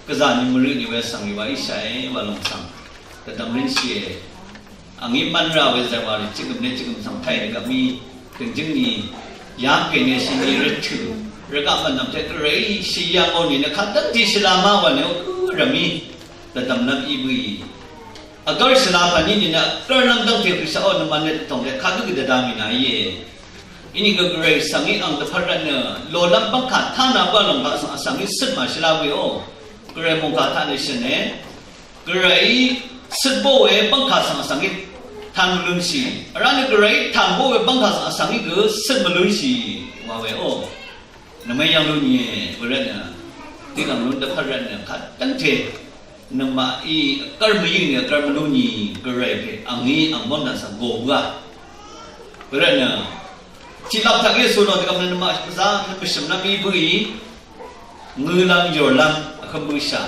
gvzà ni mvrøt ni we svng rì wa íshàe wa lòng svng gvdv̀m rínshìe. Angí mv́n rà we zaywà rì chigø̀m ne chigø̀m svng táì dvgvp mí dø̀ngjǿng ni yá pè ne shì ni rvtø̀ rvgaq mv̀nv̀m taq Gvray shì yv̀ngò nìnø kadv́ngti shvla má wa nìó gǿ rv̀mí dvdv̀m nvp í bǿì. Vgv́r shvla pv̀n í nìnø vgv́r nv́m dv́ngte Gvray shaqò nøngmaq nø dvtòng taq kadø gø dvda mì nà íe. Inìgø Gvray svng í ang dvpvt rvtnø lòlv́m bv́ngkà tánà bǿà lòng kaq svng vsvng í cøt màshvla bǿìò. Gvray mòngkà taq nø shø̀ne. Gvray cøt bó we bv́ngkà svng vsvng í tang lúnshì. Vrá nø Gvray tang bó we bv́ngkà svng vsvng í gø cøt mvlúnshì wa weò. Nvmè yv̀ng lún íe we rvtnø. Dìgv̀ng lún dvpvt rvtnø kadv́ngte Nvmaqí vkv́r mvyǿ ni vkv́r mvlú ni Gvray pè angí ang mv́mdaq svng gò bǿà. Wervtnø tiqlap taq gǿ sónò dvgvp nø nvmaq gvzá nø pvshø̀m lv́m í bǿì ngø̄lv́m yòrlv́m vhø̄m bǿshà.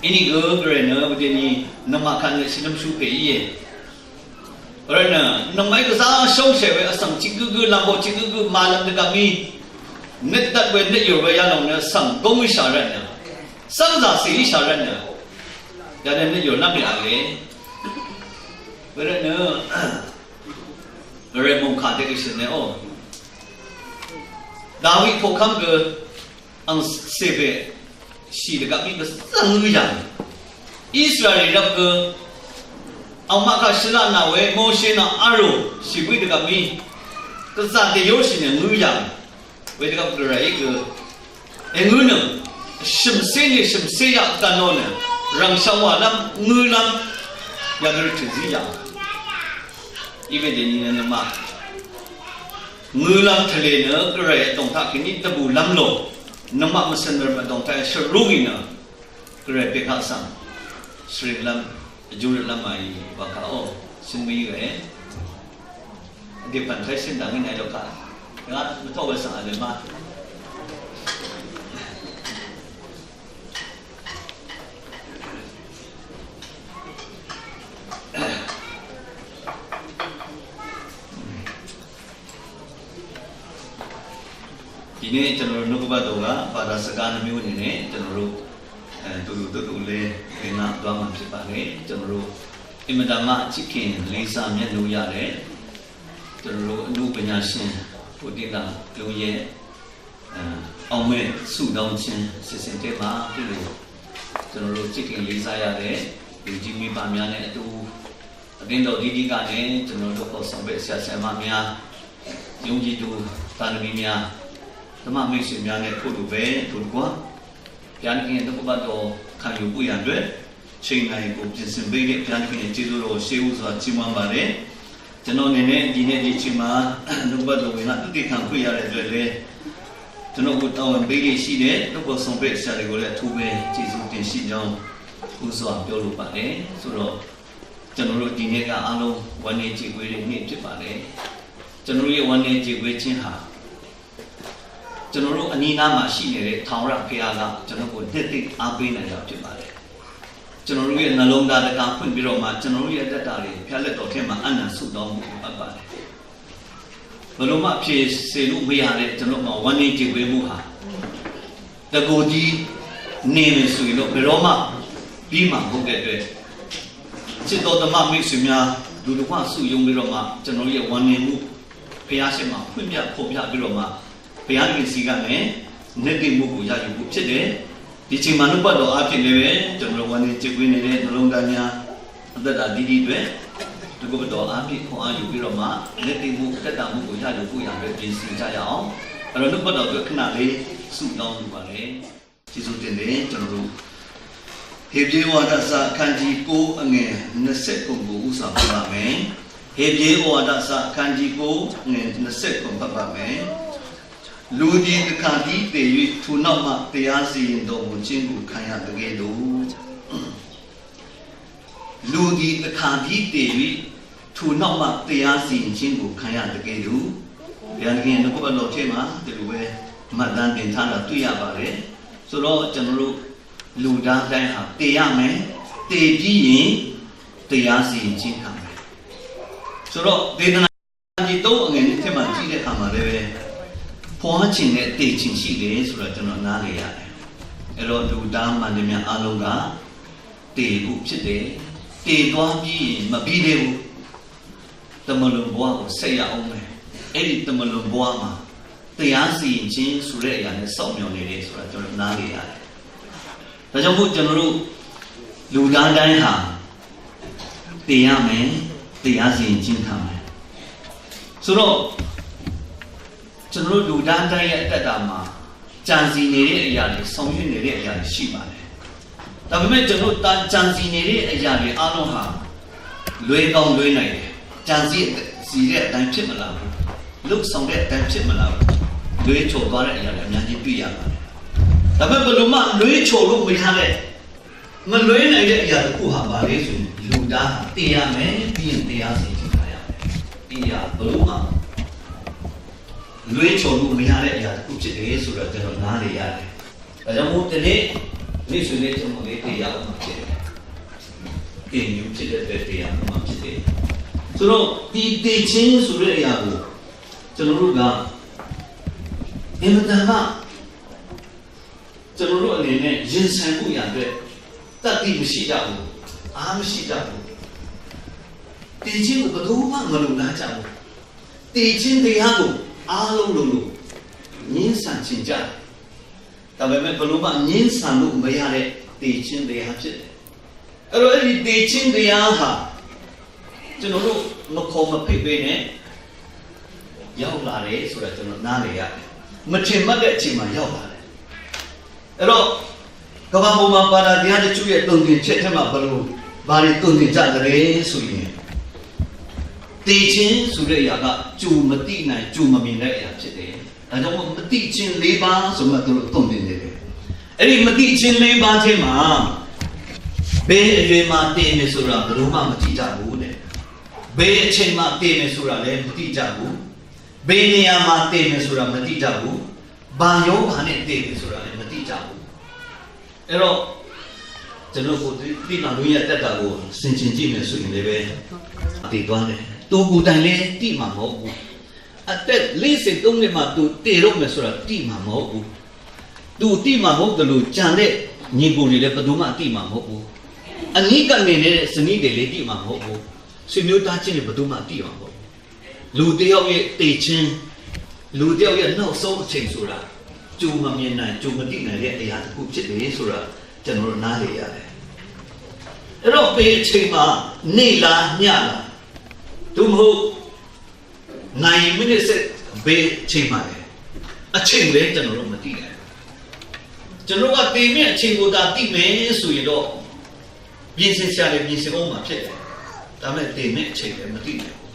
Inìgø Gvray nø vdeni nvmaq kaq nø shìlv́m shú pè íe. Rvtnø nvmaqí gvzá shóngshè we vsvng tiq gǿgǿ lv́m bò tiq gǿgǿ màlv́m dvgvp mí nøt dvt we nøt yùr we yalòng nø svng góng íshà rvtnø svng zàcè íshà rvtnø yadø nøt yùr lv́m yà le. Wervtnø Gvray mòngkà dvgvshø̀n e o. Dawi poqkv́m gø ang cèbè shì dvgvp mí gvzvng ngǿ yà. Israel rvp gø angmaq kaq shvlaq nà we Moshe nvng Aro shì bǿì dvgvp mí gvzà dèyóshì nø ngǿ yà. Wedvgvp Gvrayí gø èngǿ nø shø̀mcé ni shø̀mcé yaq gvnò nø rv̀ngshvng wàlv́m ngǿlv́m yadø rvtø̀ zí yà. Iwe dèni nø nvmaq ngø̄lv́m tvlè nø Gvray vdòng taq kèní dvbùlv́m lò. Nvmaq mvsø̀n rvm vdòng taq shvrúngì nø Gvray pè kaq svng shvringlv́m vjúrøtlv́m màì wa kaq ó. Shø̀n mø̀í we vdè pv̀n taq shø̀n dv̀ngí nàí lò kaq. Ngà mvtó we svng vlè má. Dìní ကျွန်တော်တို့ နှုတ်ကပတ်တော်က ဘာသာစကားနှစ်မျိုးအနေနဲ့ ကျွန်တော်တို့ အဲ တူတူတူတူလေး သင်္ကန်းသွားမှာဖြစ်ပါတယ်။ ကျွန်တော်တို့ အင်မတန်မှ ချစ်ခင်လေးစားမြတ်လို့ရတဲ့ ကျွန်တော်တို့ အနုပညာရှင် ကိုတင်သာလူရဲ့ အဲ အောင်မဲ့ဆုတောင်းခြင်း အစီအစဉ်ထဲမှာ ပြုလို့ ကျွန်တော်တို့ ချစ်ခင်လေးစားရတဲ့ လူကြီးမိဘများနဲ့အတူ အသင်းတော်ကြီးကြီးကနေ ကျွန်တော်တို့ ခေါ်ဆောင်ပဲဆရာဆရာမများ၊ ယုံကြည်သူသားသမီးများ၊ ဓမ္မမိတ်ဆွေများနဲ့ ထို့တူပဲ ထို့တူကွာ ဘုရားသခင်ရဲ့ နှုတ်ကပတ်တော် ခံယူဖို့ရန်အတွက် ချိန်နာရီကို ပြင်ဆင်ပေးတဲ့ ဘုရားသခင်ရဲ့ ကျေးဇူးတော်ကို ရှေးဦးစွာ ချီးမွမ်းပါတယ်။ ကျွန်တော်အနေနဲ့ ဒီနေ့ဒီအချိန်မှာ နှုတ်ကပတ်တော်ဝင်လာ သူတေခံခွင့်ရတဲ့အတွက်လည်း ကျွန်တော်ကို တာဝန်ပေးလေ့ရှိတဲ့ နှုတ်ကပတ်ဆောင်ပဲဆရာတွေကိုလည်း အထူးပဲ ကျေးဇူးတင်ရှိကြောင်း ဦးစွာ ပြောလိုပါတယ်။ ဆိုတော့ ကျွန်တော်တို့ ဒီနေ့က အားလုံး ဝမ်းနည်းကြေကွဲတဲ့နေ့ ဖြစ်ပါတယ်။ ကျွန်တော်တို့ရဲ့ ဝမ်းနည်းကြေကွဲခြင်းဟာ ကျွန်တော်တို့ အနီးနားမှာ ရှိနေတဲ့ ထာဝရဘုရားက ကျွန်တော်ကို နှစ်သိမ့်အားပေးနိုင်တာ ဖြစ်ပါတယ်။ ကျွန်တော်တို့ရဲ့ နှလုံးသားတကား ဖွင့်ပြီးတော့မှ ကျွန်တော်တို့ရဲ့ အသက်တာတွေ ဘုရားလက်တော်ထဲမှာ အပ်နှံဆုတောင်းဖို့ လိုအပ်ပါတယ်။ ဘယ်လိုမှ ဖြေစေလို့မရတဲ့ ကျွန်တော်မှာ ဝမ်းနည်းကြေကွဲမှုဟာ တကိုယ်ကြီး နေမယ်ဆိုရင်တော့ ဘယ်တော့မှ ပြီးမှာ မဟုတ်တဲ့အတွက် ချစ်တော်ဓမ္မမိတ်ဆွေများ ဒူတကွ စုရုံးပြီးတော့မှ ကျွန်တော်ရဲ့ ဝမ်းနည်းမှု ဘုရားရှေ့မှာ ဖွင့်ပြ ဖော်ပြပြီးတော့မှ ဘုရားသခင်ဆီကနေ နှစ်သိမ့်မှုကို ရယူဖို့ဖြစ်တယ်။ ဒီချိန်မှာ နှုတ်ကပတ်တော်အားဖြင့်လည်းပဲ ကျွန်တော်တို့ ဝမ်းနည်းကြေကွဲနေတဲ့ နှလုံးသားများ အသက်တာ ဒ်ဒီအတွက် နှုတ်ကပတ်တော်အားဖြင့် ခွန်အားယူပြီးတော့မှ နှစ်သိမ့်မှု သက်သာမှုကို ရယူဖို့ရန်အတွက် ပြင်ဆင်ကြရအောင်။ အဲ့တော့ နှုတ်ကပတ်တော်အတွက် ခဏလေး ဆုတောင်းလိုပါတယ်။ ကျေးဇူးတင်တယ်။ ကျွန်တော်တို့ ဟေဘြဲဝါဒစ အခန်းကြီးကိုး အငယ် နှစ်ဆယ့်ခုနစ်ကို ဦးစွာဖတ်ပါမယ်။ ဟေဘြဲဝါဒစ အခန်းကြီးကိုး အငယ် နှစ်ဆယ့်ခုနစ် ဖတ်ပါမယ်။ လူသည် တစ်ခါတည်းသေ၍ ထိုနောက်မှ တရားစီရင်တော်မူခြင်းကို ခံရသကဲ့သို့၊ လူသည် တစ်ခါတည်းသေ၍ ထိုနောက်မှ တရားစီရင်ခြင်းကို ခံရသကဲ့သို့၊ ဘုရားသခင်ရဲ့ နှုတ်ကပတ်တော်ထဲမှာ ဒီလိုပဲ မှတ်တမ်းတင်ထားတာ တွေ့ရပါတယ်။ ဆိုတော့ ကျွန်တော်တို့ လူသားတိုင်းဟာ သေရမယ်။ သေပြီးရင် တရားစီရင်ခြင်း ခံမယ်။ ဆိုတော့ ဒေသနာ ဒီသုံး အငယ် နှစ်ထဲမှာ ကြည့်တဲ့အခါမှာလည်းပဲ ဖွားချင်တဲ့ သေချင်ရှိတယ်ဆိုတာ ကျွန်တော် နားလည်ရတယ်။ အဲ့တော့ လူသားမှန်သမျှအားလုံးက သေဖို့ဖြစ်တယ်။ သေသွားပြီးရင် မပြီးသေးဘူး။ တမလွန်ဘဝကို ဆက်ရအောင်မယ်။ အဲ့ဒီတမလွန်ဘဝမှာ တရားစီရင်ခြင်းဆိုတဲ့အရာနဲ့ စောင့်မျှော်နေတယ်ဆိုတာ ကျွန်တော် နားလည်ရတယ်။ ဒါကြောင့်မို့ ကျွန်တော်တို့ လူသားတိုင်းဟာ သေရမယ်။ တရားစီရင်ခြင်း ခံမယ်။ ဆိုတော့ ကျွန်တော်တို့ လူသားတိုင်းရဲ့ အသက်တာမှာ ကြံစည်နေတဲ့အရာတွေ၊ ဆောင်ရွက်နေတဲ့အရာတွေ ရှိပါတယ်။ ဒါပေမဲ့ ကျွန်တော်တို့ ကြံစည်နေတဲ့အရာတွေ အားလုံးဟာ လွဲကောင်းလွဲနိုင်တယ်။ ကြံစည်တဲ့အတိုင်း ဖြစ်မလာဘူး။ လုပ်ဆောင်တဲ့အတိုင်း ဖြစ်မလာဘူး။ လွဲချော်သွားတဲ့အရာတွေ အများကြီး တွေ့ရပါတယ်။ ဒါပေမဲ့ ဘယ်လိုမှ လွဲချော်လို့မရတဲ့ မလွဲနိုင်တဲ့အရာတစ်ခုဟာဘာလဲဆိုရင် လူသားဟာသေရမယ်၊ ပြီးရင်တရားစီရင်ခံရမယ်။ ဒီအရာဘယ်လိုမှလွဲချော်လို့မရတဲ့အရာတစ်ခုဖြစ်တယ်ဆိုတာကျွန်တော်နားလည်ရတယ်။ ဒါကြောင့်မို့ဒီနေ့နေ့ဆိုရင်ကျွန်တော်လည်းသေရအောင်ဖြစ်တယ်။ သေမျိုးဖြစ်တဲ့အတွက်သေရမှာဖြစ်တယ်ဆိုတော့ဒီသေခြင်းဆိုတဲ့အရာကိုကျွန်တော်တို့ကအင်မတန်မှ ကျွန်တော်တို့အနေနဲ့ရင်ဆိုင်ဖို့ရန်အတွက်တတ်သိမရှိကြဘူး၊ အားမရှိကြဘူး။ တည်ခြင်းကိုဘယ်သူမှမလိုလားကြဘူး။ တည်ခြင်းတရားကိုအားလုံးလိုလိုငြင်းဆန်ချင်ကြတယ်။ ဒါပေမဲ့ဘယ်လိုမှငြင်းဆန်လို့မရတဲ့တည်ခြင်းတရားဖြစ်တယ်။ အဲ့တော့အဲ့ဒီတည်ခြင်းတရားဟာကျွန်တော်တို့မခေါ်မဖိတ်ပဲနဲ့ရောက်လာတယ်ဆိုတာကျွန်တော်နားလည်ရတယ်။ မထင်မှတ်တဲ့အချိန်မှာရောက်လာတယ်။ အဲ့တော့ကမ္ဘာပေါ်မှာပါတာတရားတချို့ရဲ့တုံ့ပြန်ချက်ထဲမှာဘယ်လိုဘာတွေတုံ့ပြန်ကြကြလဲဆိုရင်တေချင်းဆိုတဲ့အရာကကြုံမသိနိုင်ကြုံမမြင်တဲ့အရာဖြစ်တယ်။ ဒါကြောင့်မို့မသိချင်း၄ပါးဆိုမှသူတို့တုံ့ပြန်နေတယ်။ အဲ့ဒီမသိချင်း၄ပါးထဲမှာဘယ်အရွယ်မှာတည်မယ်ဆိုတာဘယ်လိုမှမသိကြဘူးတဲ့။ ဘယ်အချိန်မှာတည်မယ်ဆိုတာလည်းမသိကြဘူး။ ဘယ်နေရာမှာတည်မယ်ဆိုတာမသိကြဘူး။ ဘာရောဂါနဲ့တည်မယ်ဆိုတာလည်းမသိကြဘူး။ အဲ့တော့ကျွန်တော်ကိုသိမှလွင်ရတတ်တာကိုဆင်ခြင်ကြည့်မယ်ဆိုရင်လည်းပဲတည်သွားတယ်။ သူကိုယ်တိုင်လည်းသိမှာမဟုတ်ဘူး။ အသက်လေးဆယ့်သုံးနှစ်မှာသူတည်တော့မယ်ဆိုတာသိမှာမဟုတ်ဘူး။ သူသိမှာမဟုတ်တယ်လို့ကြံတဲ့ညီကိုတွေလည်းဘယ်သူမှသိမှာမဟုတ်ဘူး။ အနီးကပ်နေတဲ့ဇနီးတွေလည်းသိမှာမဟုတ်ဘူး။ ဆွေမျိုးသားချင်းတွေဘယ်သူမှသိမှာမဟုတ်ဘူး။ လူတစ်ယောက်ရဲ့တည်ခြင်းလူတစ်ယောက်ရဲ့နောက်ဆုံးအချိန်ဆိုတာကြုံမမြင်နိုင်ကြုံမသိနိုင်တဲ့အရာတစ်ခုဖြစ်တယ်ဆိုတာကျွန်တော်တို့နားလည်ရတယ်။ အဲ့တော့ဘယ်အချိန်မှာနေ့လားညလားသို့မဟုတ်နိုင်မိနစ်စက်ဘယ်အချိန်မှာလဲအချိန်ပဲကျွန်တော်တို့မသိနိုင်ဘူး။ ကျွန်တော်ကတည်မဲ့အချိန်ကိုသာသိမယ်ဆိုရင်တော့ပြင်ဆင်စရာလည်းပြင်ဆင်အောင်မှာဖြစ်တယ်။ ဒါပေမဲ့တည်မဲ့အချိန်လည်းမသိနိုင်ဘူး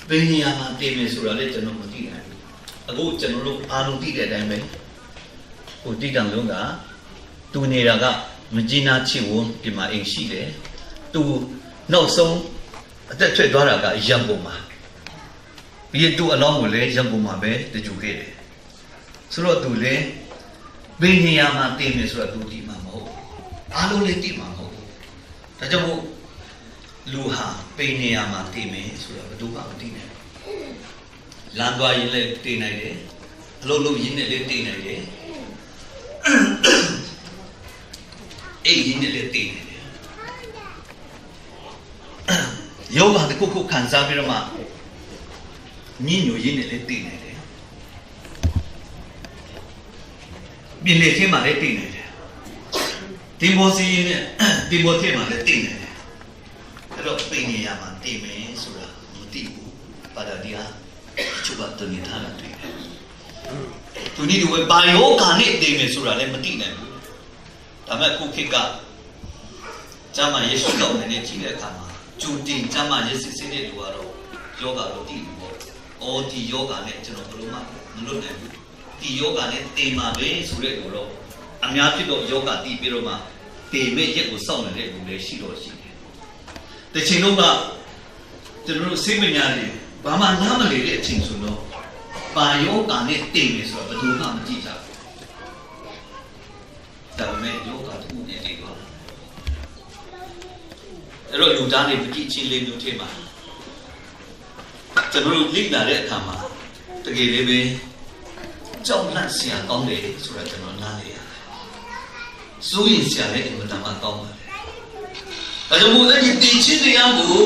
။ ဘယ်နေရာမှာတည်မယ်ဆိုတာလည်းကျွန်တော်မသိနိုင်ဘူး။ အခုကျွန်တော်တို့အားလုံးသိတဲ့အတိုင်းပဲကိုတည်တံလုံးကသူနေတာကမကြီးနားချစ်ဝန်းဒီမှာအိမ်ရှိတယ်။ သူနောက်ဆုံးအသက်ထွက်သွားတာကရန်ကုန်မှာပြီးရင်သူ့အလောင်းကိုလည်းရန်ကုန်မှာပဲတယူခဲ့တယ်ဆိုတော့သူလည်းဘယ်နေရာမှာတည်မယ်ဆိုတာသူသိမှာမဟုတ်ဘူး။ အားလုံးလည်းသိမှာမဟုတ်ဘူး။ ဒါကြောင့်မို့လူဟာဘယ်နေရာမှာတည်မယ်ဆိုတာဘယ်သူမှမသိနိုင်ဘူး။ လမ်းသွားရင်လည်းတည်နိုင်တယ်။ အလုပ်လုပ်ရင်လည်းတည်နိုင်တယ်။ အိပ်ရင်လည်းတည်နိုင်တယ်။ ယောဂတစ်ခုခုခံစားပြီးတော့မှညှိညူရင်လည်းတည်နိုင်တယ်။ ပြင်လေထဲမှာလည်းတည်နိုင်တယ်။ တင်ပေါ်စီရင်နဲ့တင်ပေါ်ထဲမှာလည်းတည်နိုင်တယ်။ အဲ့တော့ပင်နေရာမှာတည်မယ်ဆိုတာမသိဘူး။ ဘာသာတရားတချို့ကသူနေထားတာတွေ့တယ်။ သူနည်းတူပဲဘာယောဂါနဲ့တည်မယ်ဆိုတာလည်းမသိနိုင်ဘူး။ ဒါပေမဲ့အခုခေတ်ကကျန်းမာရေးရှုထောင့်နဲ့ကြည့်တဲ့အခါမှာကြိုတင်ကျန်းမာရေးစစ်ဆေးတဲ့လူကတော့ယောဂါတော့သိဘူးပေါ့။ အော်ဒီယောဂါနဲ့ကျွန်တော်ဘယ်လိုမှမလွတ်နိုင်ဘူး။ ဒီယောဂါနဲ့တည်မှာပဲဆိုတဲ့လူတော့အများဖြစ်တော့ယောဂါသိပြီးတော့မှတည်မဲ့ရက်ကိုစောင့်နေတဲ့လူလည်းရှိတော့ရှိတယ်။ တစ်ချိန်လုံးကကျွန်တော်တို့စိတ်ပညာတွေဘာမှနားမလည်တဲ့အချိန်ဆိုတော့ဘာယောဂါနဲ့တည်မယ်ဆိုတော့ဘယ်သူမှမကြည့်ကြဘူး။ ဒါပေမဲ့ယောဂါတစ်ခုနဲ့တည်သွားတာအဲ့တော့လူသားတွေပဋိချင်းလေးမျိုးထဲမှာကျွန်တော်တို့လေ့လာတဲ့အခါမှာတကယ်လည်းပဲကြောက်လန့်စရာကောင်းတယ်ဆိုတာကျွန်တော်နားလည်ရတယ်။ စိုးရိမ်စရာလည်းအင်မတန်မှကောင်းပါတယ်။ ဒါကြောင့်မို့အဲ့ဒီတည်ခြင်းတရားကို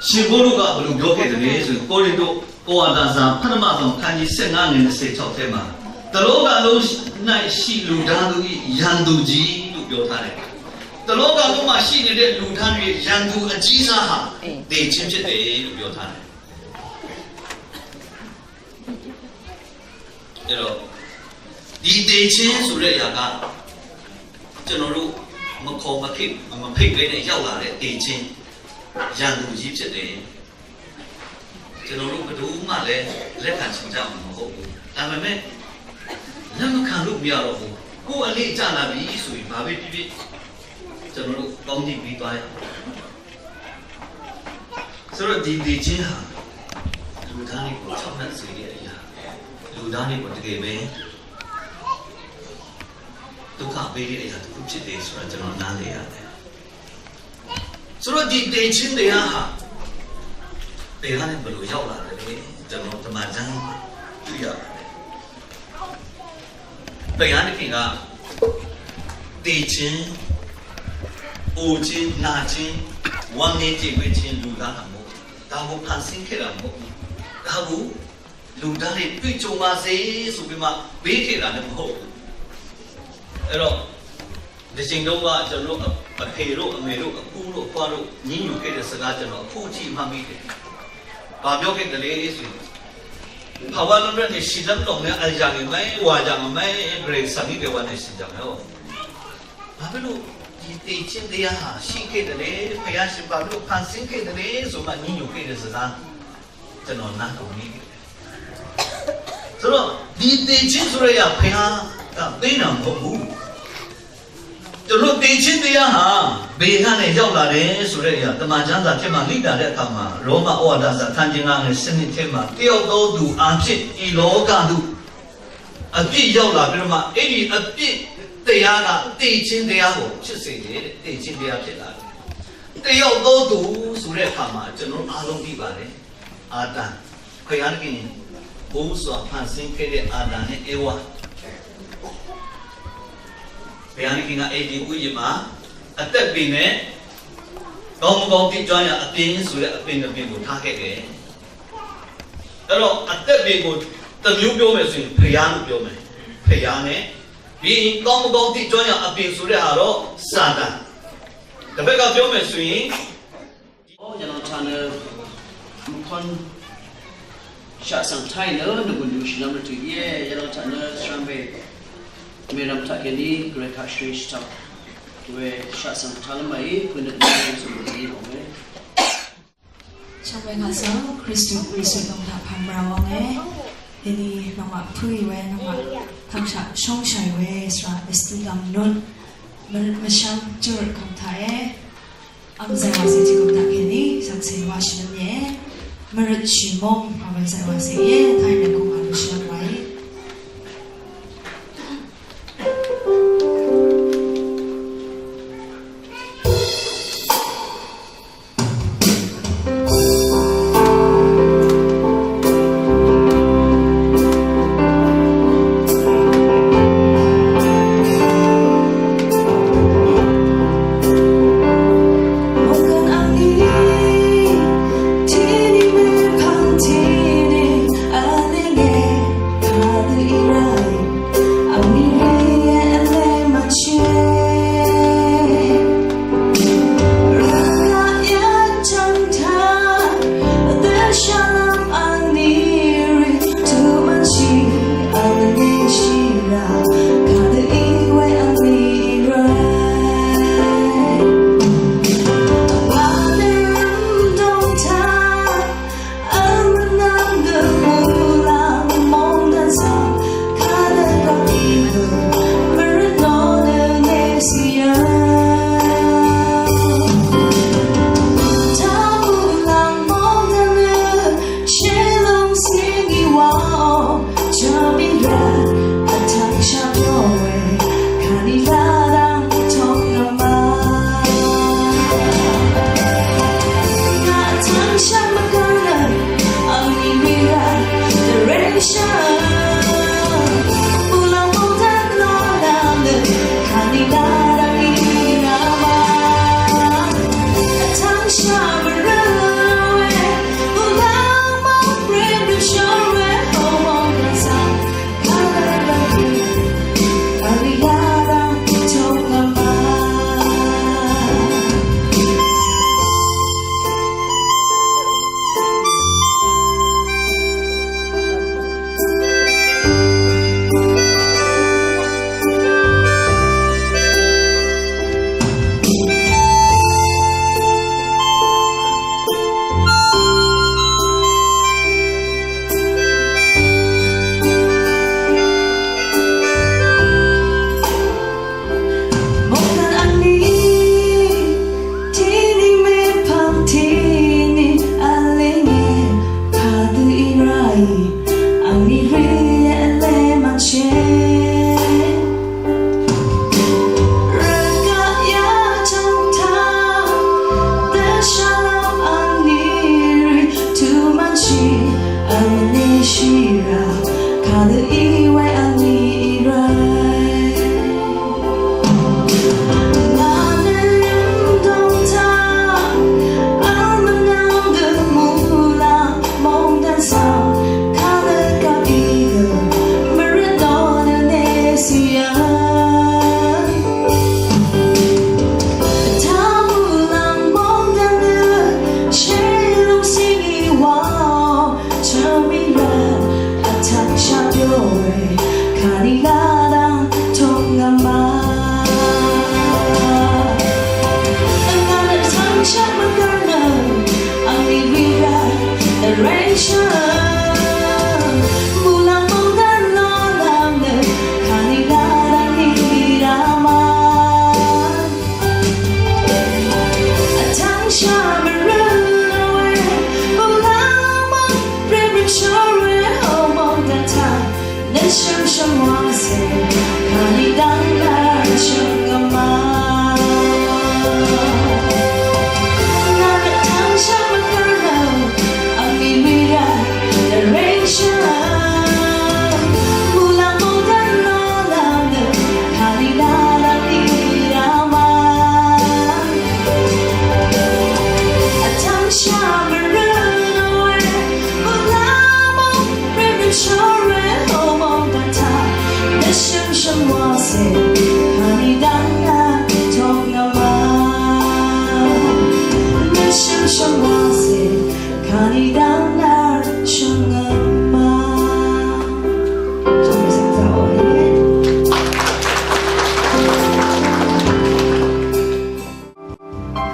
ရှင်ပေါလုကဘယ်လိုပြောခဲ့သလဲဆိုရင်ကိုရိန္သုဩဝါဒစာပထမဆုံးခန်းကြီးဆယ့်ငါးငယ်နှစ်ဆယ့်ခြောက်ထဲမှာတလောကလုံး၌ရှိလူသားတို့၏ရန်သူကြီးလို့ပြောထားတယ်။ တလောကလုံးမှာရှိနေတဲ့လူသားတွေရန်သူအကြီးစားဟာတည်ခြင်းဖြစ်တယ်လို့ပြောထားတယ်။ အဲ့တော့ဒီတည်ခြင်းဆိုတဲ့အရာကကျွန်တော်တို့မခေါ်မဖိတ်မဖိတ်ပဲနဲ့ရောက်လာတဲ့တည်ခြင်းရန်သူကြီးဖြစ်တယ်။ ကျွန်တော်တို့ဘယ်သူမှလည်းလက်ခံချင်ကြမှာမဟုတ်ဘူး။ ဒါပေမဲ့လက်မခံလို့မရတော့ဘူး။ ကိုယ့်အလှည့်ကျလာပြီဆိုရင် ဘာပဲဖြစ်ဖြစ် ကျွန်တော်တို့ ကောင်းကြီးပေးသွားရအောင်။ ဆိုတော့ ဒီသီချင်းဟာ လူသားတွေကို ချောက်နှံစေတဲ့အရာ၊ လူသားတွေကို တကယ်ပဲ ဒုက္ခပေးတဲ့အရာတစ်ခုဖြစ်တယ်ဆိုတာ ကျွန်တော် နားလည်ရတယ်။ ဆိုတော့ ဒီသီချင်းတရားဟာ ဘယ်ကနေ ဘယ်လိုရောက်လာတယ်လဲ၊ ကျွန်တော် တမန်ကျမ်းမှာ တွေ့ရပါတယ်။ ဘုရားသခင်က သေခြင်း၊ အိုခြင်း၊ နာခြင်း၊ ဝမ်းနည်းကြေကွဲခြင်း၊ လူသားတာမဟုတ်ဘူး။ ဒါကို ဖန်ဆင်းခဲ့တာမဟုတ်ဘူး။ ဒါကို လူသားတွေ တွေ့ကြုံပါစေဆိုပြီးမှ ပေးခဲ့တာလည်း မဟုတ်ဘူး။ အဲ့တော့ တစ်ချိန်တုန်းက ကျွန်တော်တို့ အဖေတို့ အမေတို့ အကူတို့ အခွာတို့ ညင်းညူခဲ့တဲ့စကား ကျွန်တော် အခုထိ မှတ်မိတယ်။ ဘာပြောခဲ့သလဲဆိုရင်၊ ဘာဝလုံးနဲ့ ရှည်လမ်းတော်နဲ့ အရာတွေ မဲဝါကြမှာ မဲဂရေဆန်ကြီးတွေ ဝါနေ ရှည်ကြမယ်။ ဘာဖြစ်လို့ ဒီသီချင်းတရားဟာ ရှိခဲ့သလဲ၊ ဘုရားရှင် ဘာဖြစ်လို့ ဖန်ဆင်းခဲ့သလဲဆိုမှ ညင်းညူခဲ့တဲ့စကား ကျွန်တော် နားထောင်မိတယ်။ ဆိုတော့ ဒီသီချင်းဆိုတဲ့အရာ ဘုရားက ပေးတာမဟုတ်ဘူး။ ကျွန်တော် သီချင်းတရားဟာ ဘယ်ကနေ ရောက်လာတယ်ဆိုတဲ့အရာ တမန်ကျမ်းစာထဲမှာ လေ့လာတဲ့အခါမှာ ရောမဩဝါဒစာ ခန်းကြီးငါး ငယ်ဆယ့်နှစ်ထဲမှာ တယောက်သောသူအားဖြင့် ဤလောကသို့ အပြစ်ရောက်လာပြီးတော့မှ အဲ့ဒီအပြစ်တရားက သီချင်းတရားကို ဖြစ်စေတယ်တဲ့။ သီချင်းတရားဖြစ်လာတယ်။ တယောက်သောသူဆိုတဲ့အခါမှာ ကျွန်တော်တို့ အားလုံးသိပါတယ်။ အာဒံ၊ ဘုရားသခင် ဘိုးစွာ ဖန်ဆင်းခဲ့တဲ့ အာဒံနဲ့ ဧဝ၊ ဘုရားသခင်က အေဒင်ဥယျာဉ်မှာ အသက်ပင်နဲ့ ကောင်းမကောင်းသိကျွမ်းရာအပင်ဆိုတဲ့ အပင်တစ်ပင်ကို ထားခဲ့တယ်။ အဲ့တော့ အသက်ပင်ကို တစ်မျိုးပြောမယ်ဆိုရင် ဘုရားလို့ ပြောမယ်။ ဘုရားနဲ့ ပြီးရင် ကောင်းမကောင်းသိကျွမ်းရာအပင်ဆိုတဲ့ဟာတော့ စာတန်။ တစ်ဖက်က ပြောမယ်ဆိုရင် ရန်ကုန်တန် မခွန် ရှစံထိုင် နဂုဏ်ယူရှင်လမ်း ရတူရဲ့ ရန်ကုန်တန် သရံးဘဲ မေရမ်တကယ်နီ ဂရခါ ရွှေရှတောက် ဝဲ ရှစံထိုင် လမ်းမအီ ခုနစ် မျိုးဆိုပြီး ပေါ့မယ်။ ရှောင်းဝဲငါဆောင် ခရစ်တု ခရစ်တု lòng thả phàm rào ông ấy. Thế thì lòng mạ phui wé, lòng mạ thăm shạ shông shài wé, sra esti lòng nun. Mơ, mơ shang chur khong thả é. Âm dạy wa sẽ chỉ công tác thế này, sang sẽ wa shi năm nhé. Mơ rượt shi mông, âm dạy wa sẽ nhé, thay là công an shi năm wai. Nø í we angní í rv́y. Ngà nø rø̀m dòng taq, vl mvnvng dø muqlàng mòngdàn svng, kà nø kaq í gø mvrøt dò nø nèsì yv̀ng. Vtá muqlàng mòngdàn nø, shèlòng sìngí wàò, Chø̀m í rvt vtvng shaq byo we, kàní ládv́ng tong ngvma. Ngà nø vtvng shaq mvgvr nø, angní rì rvt vrengshø̀m. Muqlàng mòngdàn lò lv̀m nø, kàní ládv́ng í rvma. Vtvng shaq mvrø we, muqlàng mòng rì rvt shø̀m we, o mòngdàn taq, nø shø̀m shvmwàcè, kàní dv́ng lv́m shvngø̀má. Ngà nø vtvng shaq mvgvr nø, angní rì rvt vrengshø̀m. Muqlàng mòngdàn lò lv̀m nø, kàní ládv́ng í rvma. Vtvng shaq mvrø we, muqlàng mòng rì rvt shø̀m we, o mòngdàn taq, nø shø̀m shvmwàcè, kàní dv́ng lv́m tong ngvma. Nø shø̀m shvmwàcè, kàní dv́ng lv́m shvngø̀má.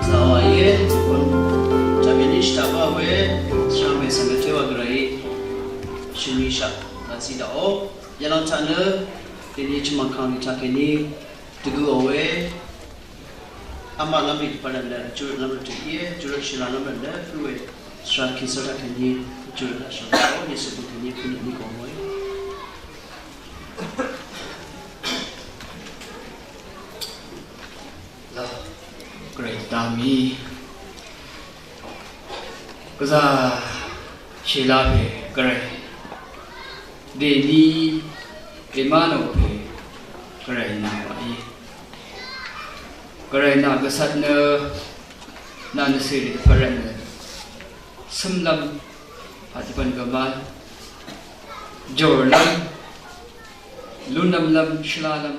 Zàwà íe, tàbí ní shvtaq bá we, shvngbe svng gvté wa gvray, shvngbe shaq, gvzí daqò, yalòng taq nø, dèní chvmv̀ng kàngní taq kèní, dvgø̀ ò we, Vmaqlv́m rì dvpvt rvt nø, júrøtlv́m rvt tø íe, júrøt shìlv́m rvt nø, pø̄ we, svra kìsvra kèní, júrøt laq shvngbe, Yesu bø̀ng kèní, pø̄ nø ní gø mòe. Laq, gvray dvmí. Gvzà shìlá pè gvray. Dèní Emmanuel pè gvray nà wàí. Gvray nà gvsvt nø nà nø sèrì dvpvt rvt nø. Cømlv́m pàtipv̀n gvmá. Jòrlv́m. Lúnlv́mlv́m shvlálv́m.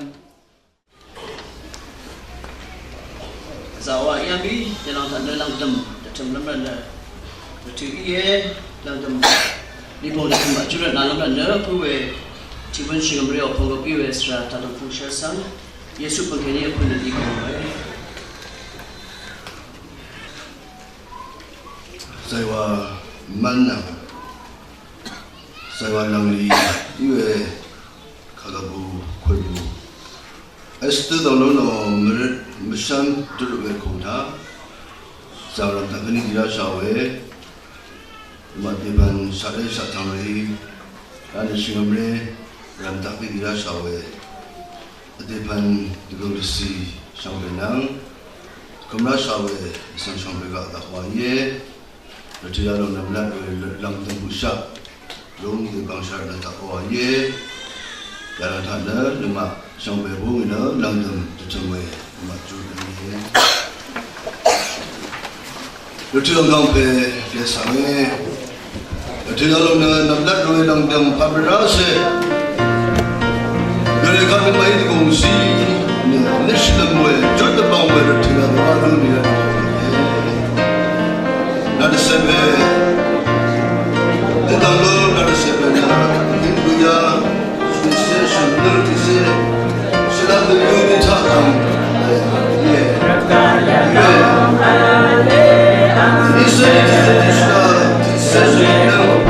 Zàwà íá mí, yalòng taq nø lv̀ngdø̀m, dvtø̀m lv́m rvt nø, dvtø̀ íe, lv̀ngdø̀m, lìbòng dvtø̀m vjúrøt nà lv́m rvt nø, pø̄ we, tiqbø̀n shìngv̀m rì ò pònggøp í we svra, taq dv̀ngpung shv́r svng, Yesu bø̀ng kèní vpø̄n nø lìbòng we. Zàwà mv́n nvng, zàwà lv̀nglì, í we, kàgvbù, kulbù. Vstø dv̀nglú nò mvrøt mvshv́m dvrøt we kùng taq, zàwrv̀m taq gvní dì ráshà we, màdèbv̀n shaqré shaqtv̀ng rì, rá nø shvngø̀mré, rv̀m taq gvní dì ráshà we, vdèbv̀n dvgø̀ng dvcì shvngbe nvng, kø̀m ráshà we, vsvng shvngbe gaq daq wa íe. Rvtø̀ yalòng nv̀mlat we lv̀ngdø̀m bø̀shaq. Lúng dø bv̀ngshaq nø taq wa íe. Yalòng taq nø lvmaq shvngbe bú ngì nø lv̀ngdø̀m dvtø̀m we lvmaq júrøt nø íe. Rvtø̀ yalòng pè pè svng íe. Rvtø̀ yalòng nø nv̀mlat we lv̀ngdø̀m pàmvrá se. Gvray kaq nø màí dvgùng zí nø nø shvlv̀m we jut dvbvng we rvtø̀ yalòng wa lú nì rvtø̀. Nvdvsvpè. Dvdv̀ng ló nvdvsvpè nvng. Hallelujah. Shvnse shvnse shvnse. Shvlá dvdv̀ng dvtaq ang. Ye. Ye. Shvnse shvnse shvnse. Shvnse shvnse.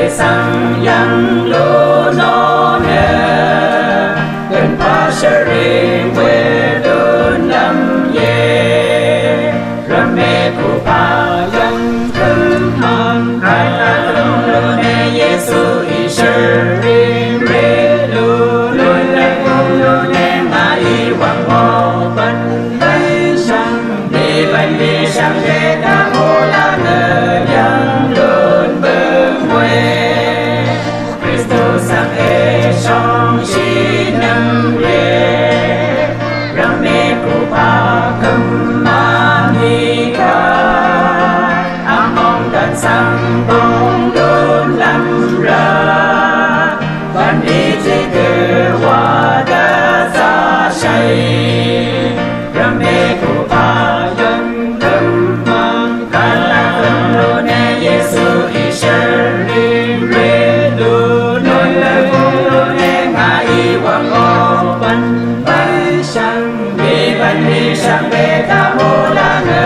Svng yv̀ng lú nò nø gønpà shvring we dun lv́m íe. Rvme kupa yv̀ng køm mvng kà lv́m lú nø Yesuí shvring we lú nø lv́m lú nø ngàí wv̀ng mò bv̀n bv̀n shvng Bì bv̀n bì shvngbe dvmù lv́m nø yv̀ng lún bø̀ng we. Kristu svng èshóngshì nøng we. Rvmè kupa kø̀m mvnì kà. Vmòng dv̀n svng bóng lún lv́m rvt. Bv̀n bì tiqdø wa dvzaqshàì. Rvmè kupa yv̀ng kø̀m mv̀ng kà lv́m lún nø Yesuí shvring we lún nø lv́m lún nø ngàí wv̀ng o bv̀n bv̀n shvngbe bv̀n bì shvngbe dvmù lv́m nø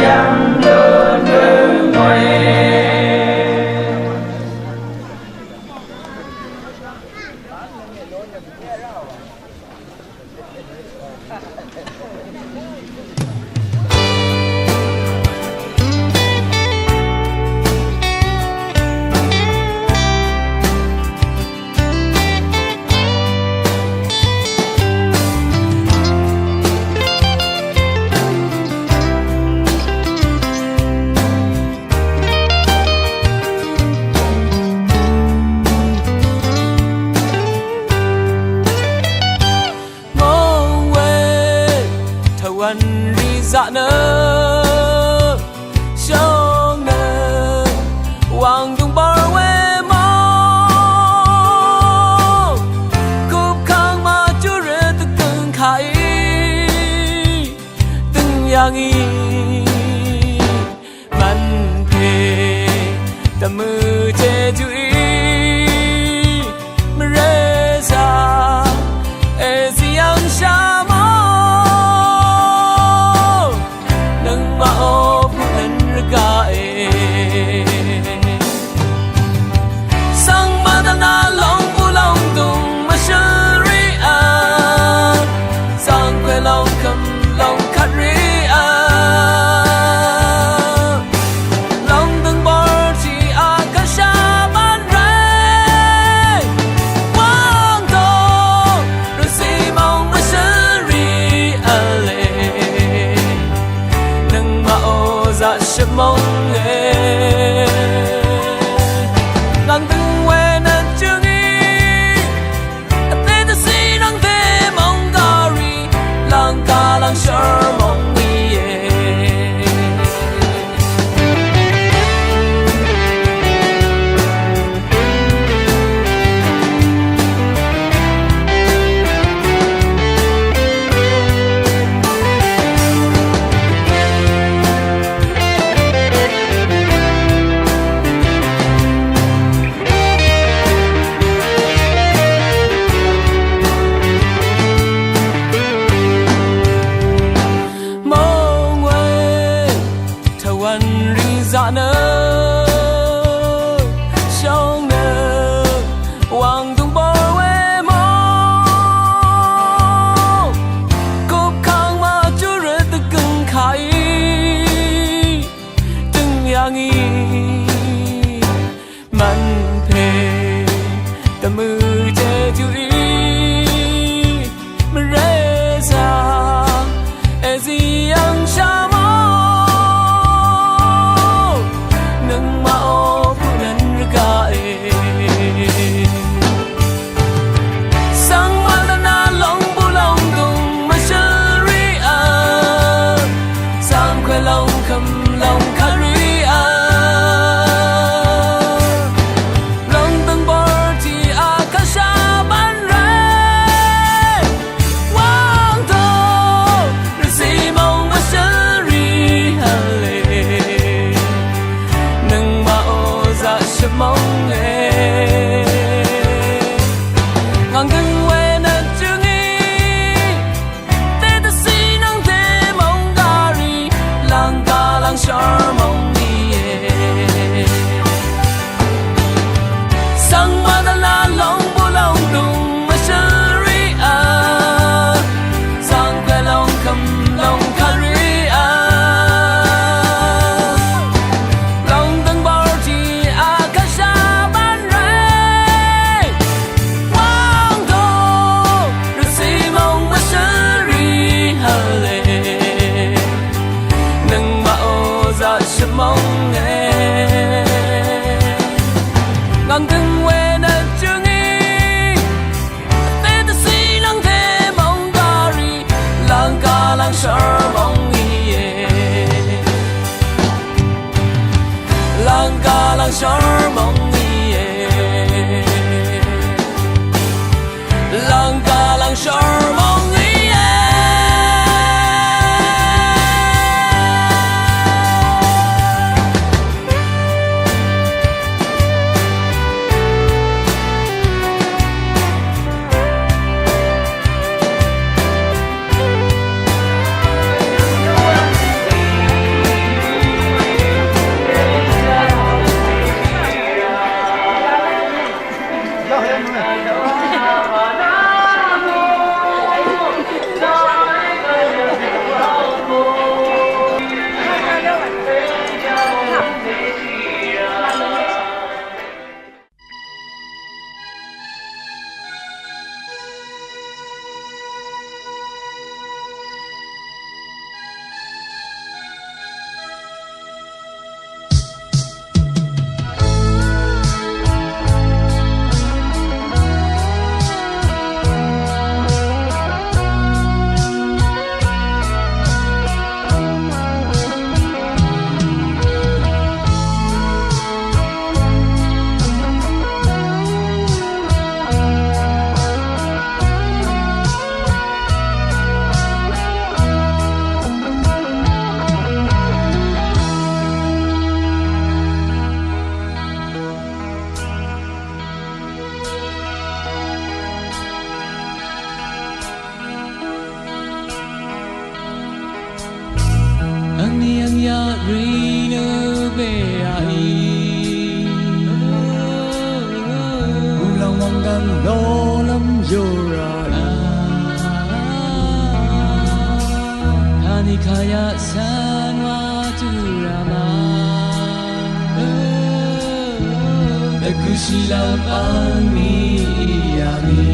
yv̀ng lún bø̀ng we. Mong we, tawvn rì zaq nø, shong nø, wang døng bar we mong, kup kang ma jure dø døng kà í, døng yv̀ng í, mvn pè, dvmø̀ jejú í, mvreza, èzí yv̀ng shà mò, nøngmaq o bø̀n rvgaq e. Svng mvdv̀m nà lòng bù lòng dùng mvshǿl rì vl, svng kwè lòng kvm lòng kvt rì vl, lòng døng bor tì a kvsha bvn rì, wang dø rvcì mòng mvshǿl rì vl e. Nøngmaq o zaqshøp mòng e. Ngv̀ng døng we nøt jøng í. Vdè dvcì nvng dè mòng gàrì. Lv̀ngkà lv̀ngshø̀r mòng í e. Mong we tawvn rì zaq nø, shong nø, wang døng bor we mò, kup kang ma jure dø gøng kà í, døng yv̀ng í, mvn pè, dvmø̀ jejú í, mvreza, èzí yv̀ng shà mò, nøngmaq o bø̀n rvgaq e. Svng mvdv̀m nà lòng bù lòng dùng mvshǿl rì vl, svng kwè lòng kvm lòng kvt rì vl, lòng døng bor tì a kvsha bvn rì, wang dø rvcì mòng mvshǿl rì vl e. Nøngmaq o zaqshøp mòng e. Ngv̀ng døng we nøt jøng í. Dè dvcì nvng dè mòng gàrì. Lv̀ngkà lv̀ngshø̀r mòng í e. mòng íe. Lv̀ngkà lv̀ngshø̀r mòng íe. Angni angyaq rì nø bèaqì. Ulv̀ng wv̀ngdv̀n lolv́m yoraqì. Kàní kàyaq cv̄n wa tø̄rama. Dvgø̄shìlv́m angni íyàngì.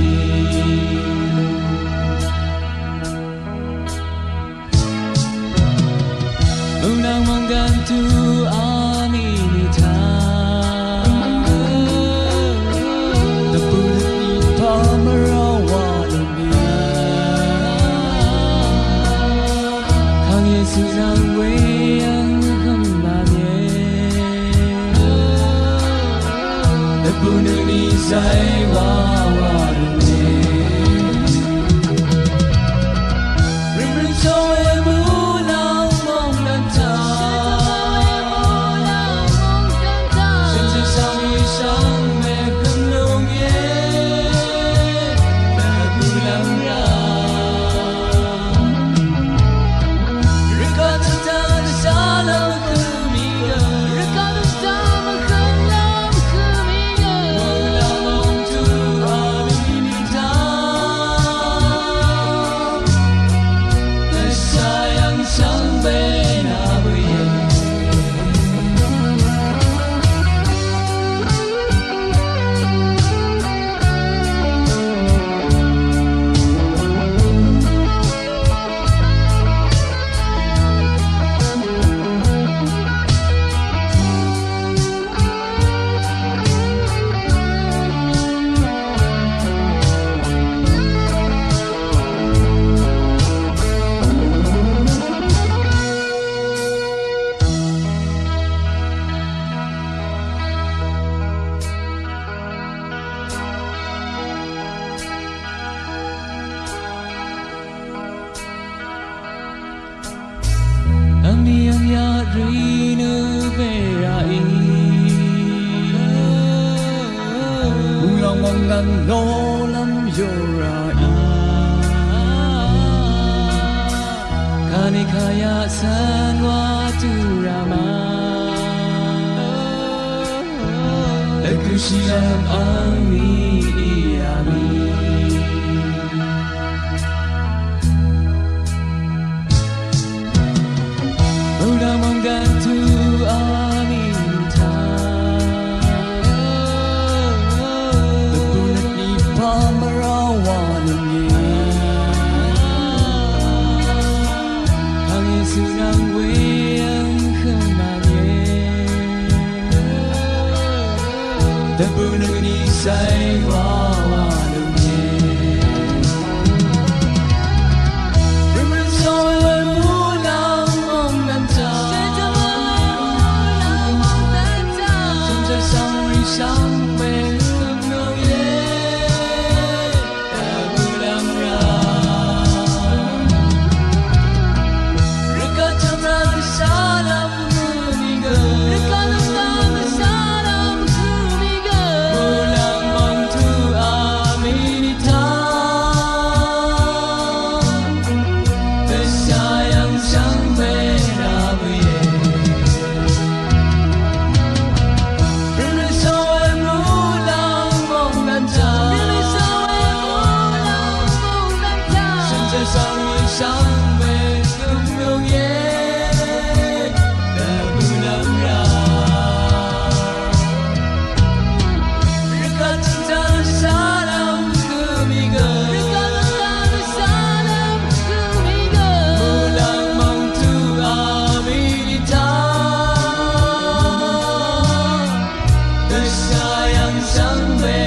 Unang mvnggan tu ani nita. Dvbøni pamara walumi. Kang Yesu nang weyang kembanye. Dvbøni zai wa walumi. Angni angyaq rì nø bèaqì. Ulv̀ng wv̀ngdv̀n lolv́m yoraqì. Kàní kàyaq cv̄n wa tø̄rama. Dvgø̄shìlv́m angni íyàngì. Ulv̀ng wv̀ngdv̀n tu ani nita. Dvbøni pamara walumi. Kang Yesu nang weyang kembanye. Dvbøni zai wa walumi. Rømrøm soe mulang mongdv̀nta. Shø̀n jv̀m mulang mongdv̀nta. Shø̀n jv̀m sang shvngbe ømnøng ye, dvbølv́m rá. Rvgaq tvmrang sharam gø mì gø. Rvgaq tvmrang sharam gø mì gø. Mvlang mvng tuq a mì nì taq. Dvshà yv̀ng shvngbe rá bø̀e. Rvnø shvngbe muqlàng mòngdàn taq. Rvnø shvngbe muqlàng mòngdàn taq. Shø̀n zè shvngbe shvngbe gø mvlung ye. Dvbølv́m rá. Rvgaq tvmrang sharam gø mì gø. Rvgaq tvmrang sharam gø mì gø. Mvlang mvng tuq a mì nì taq. Dvshà yv̀ng shvngbe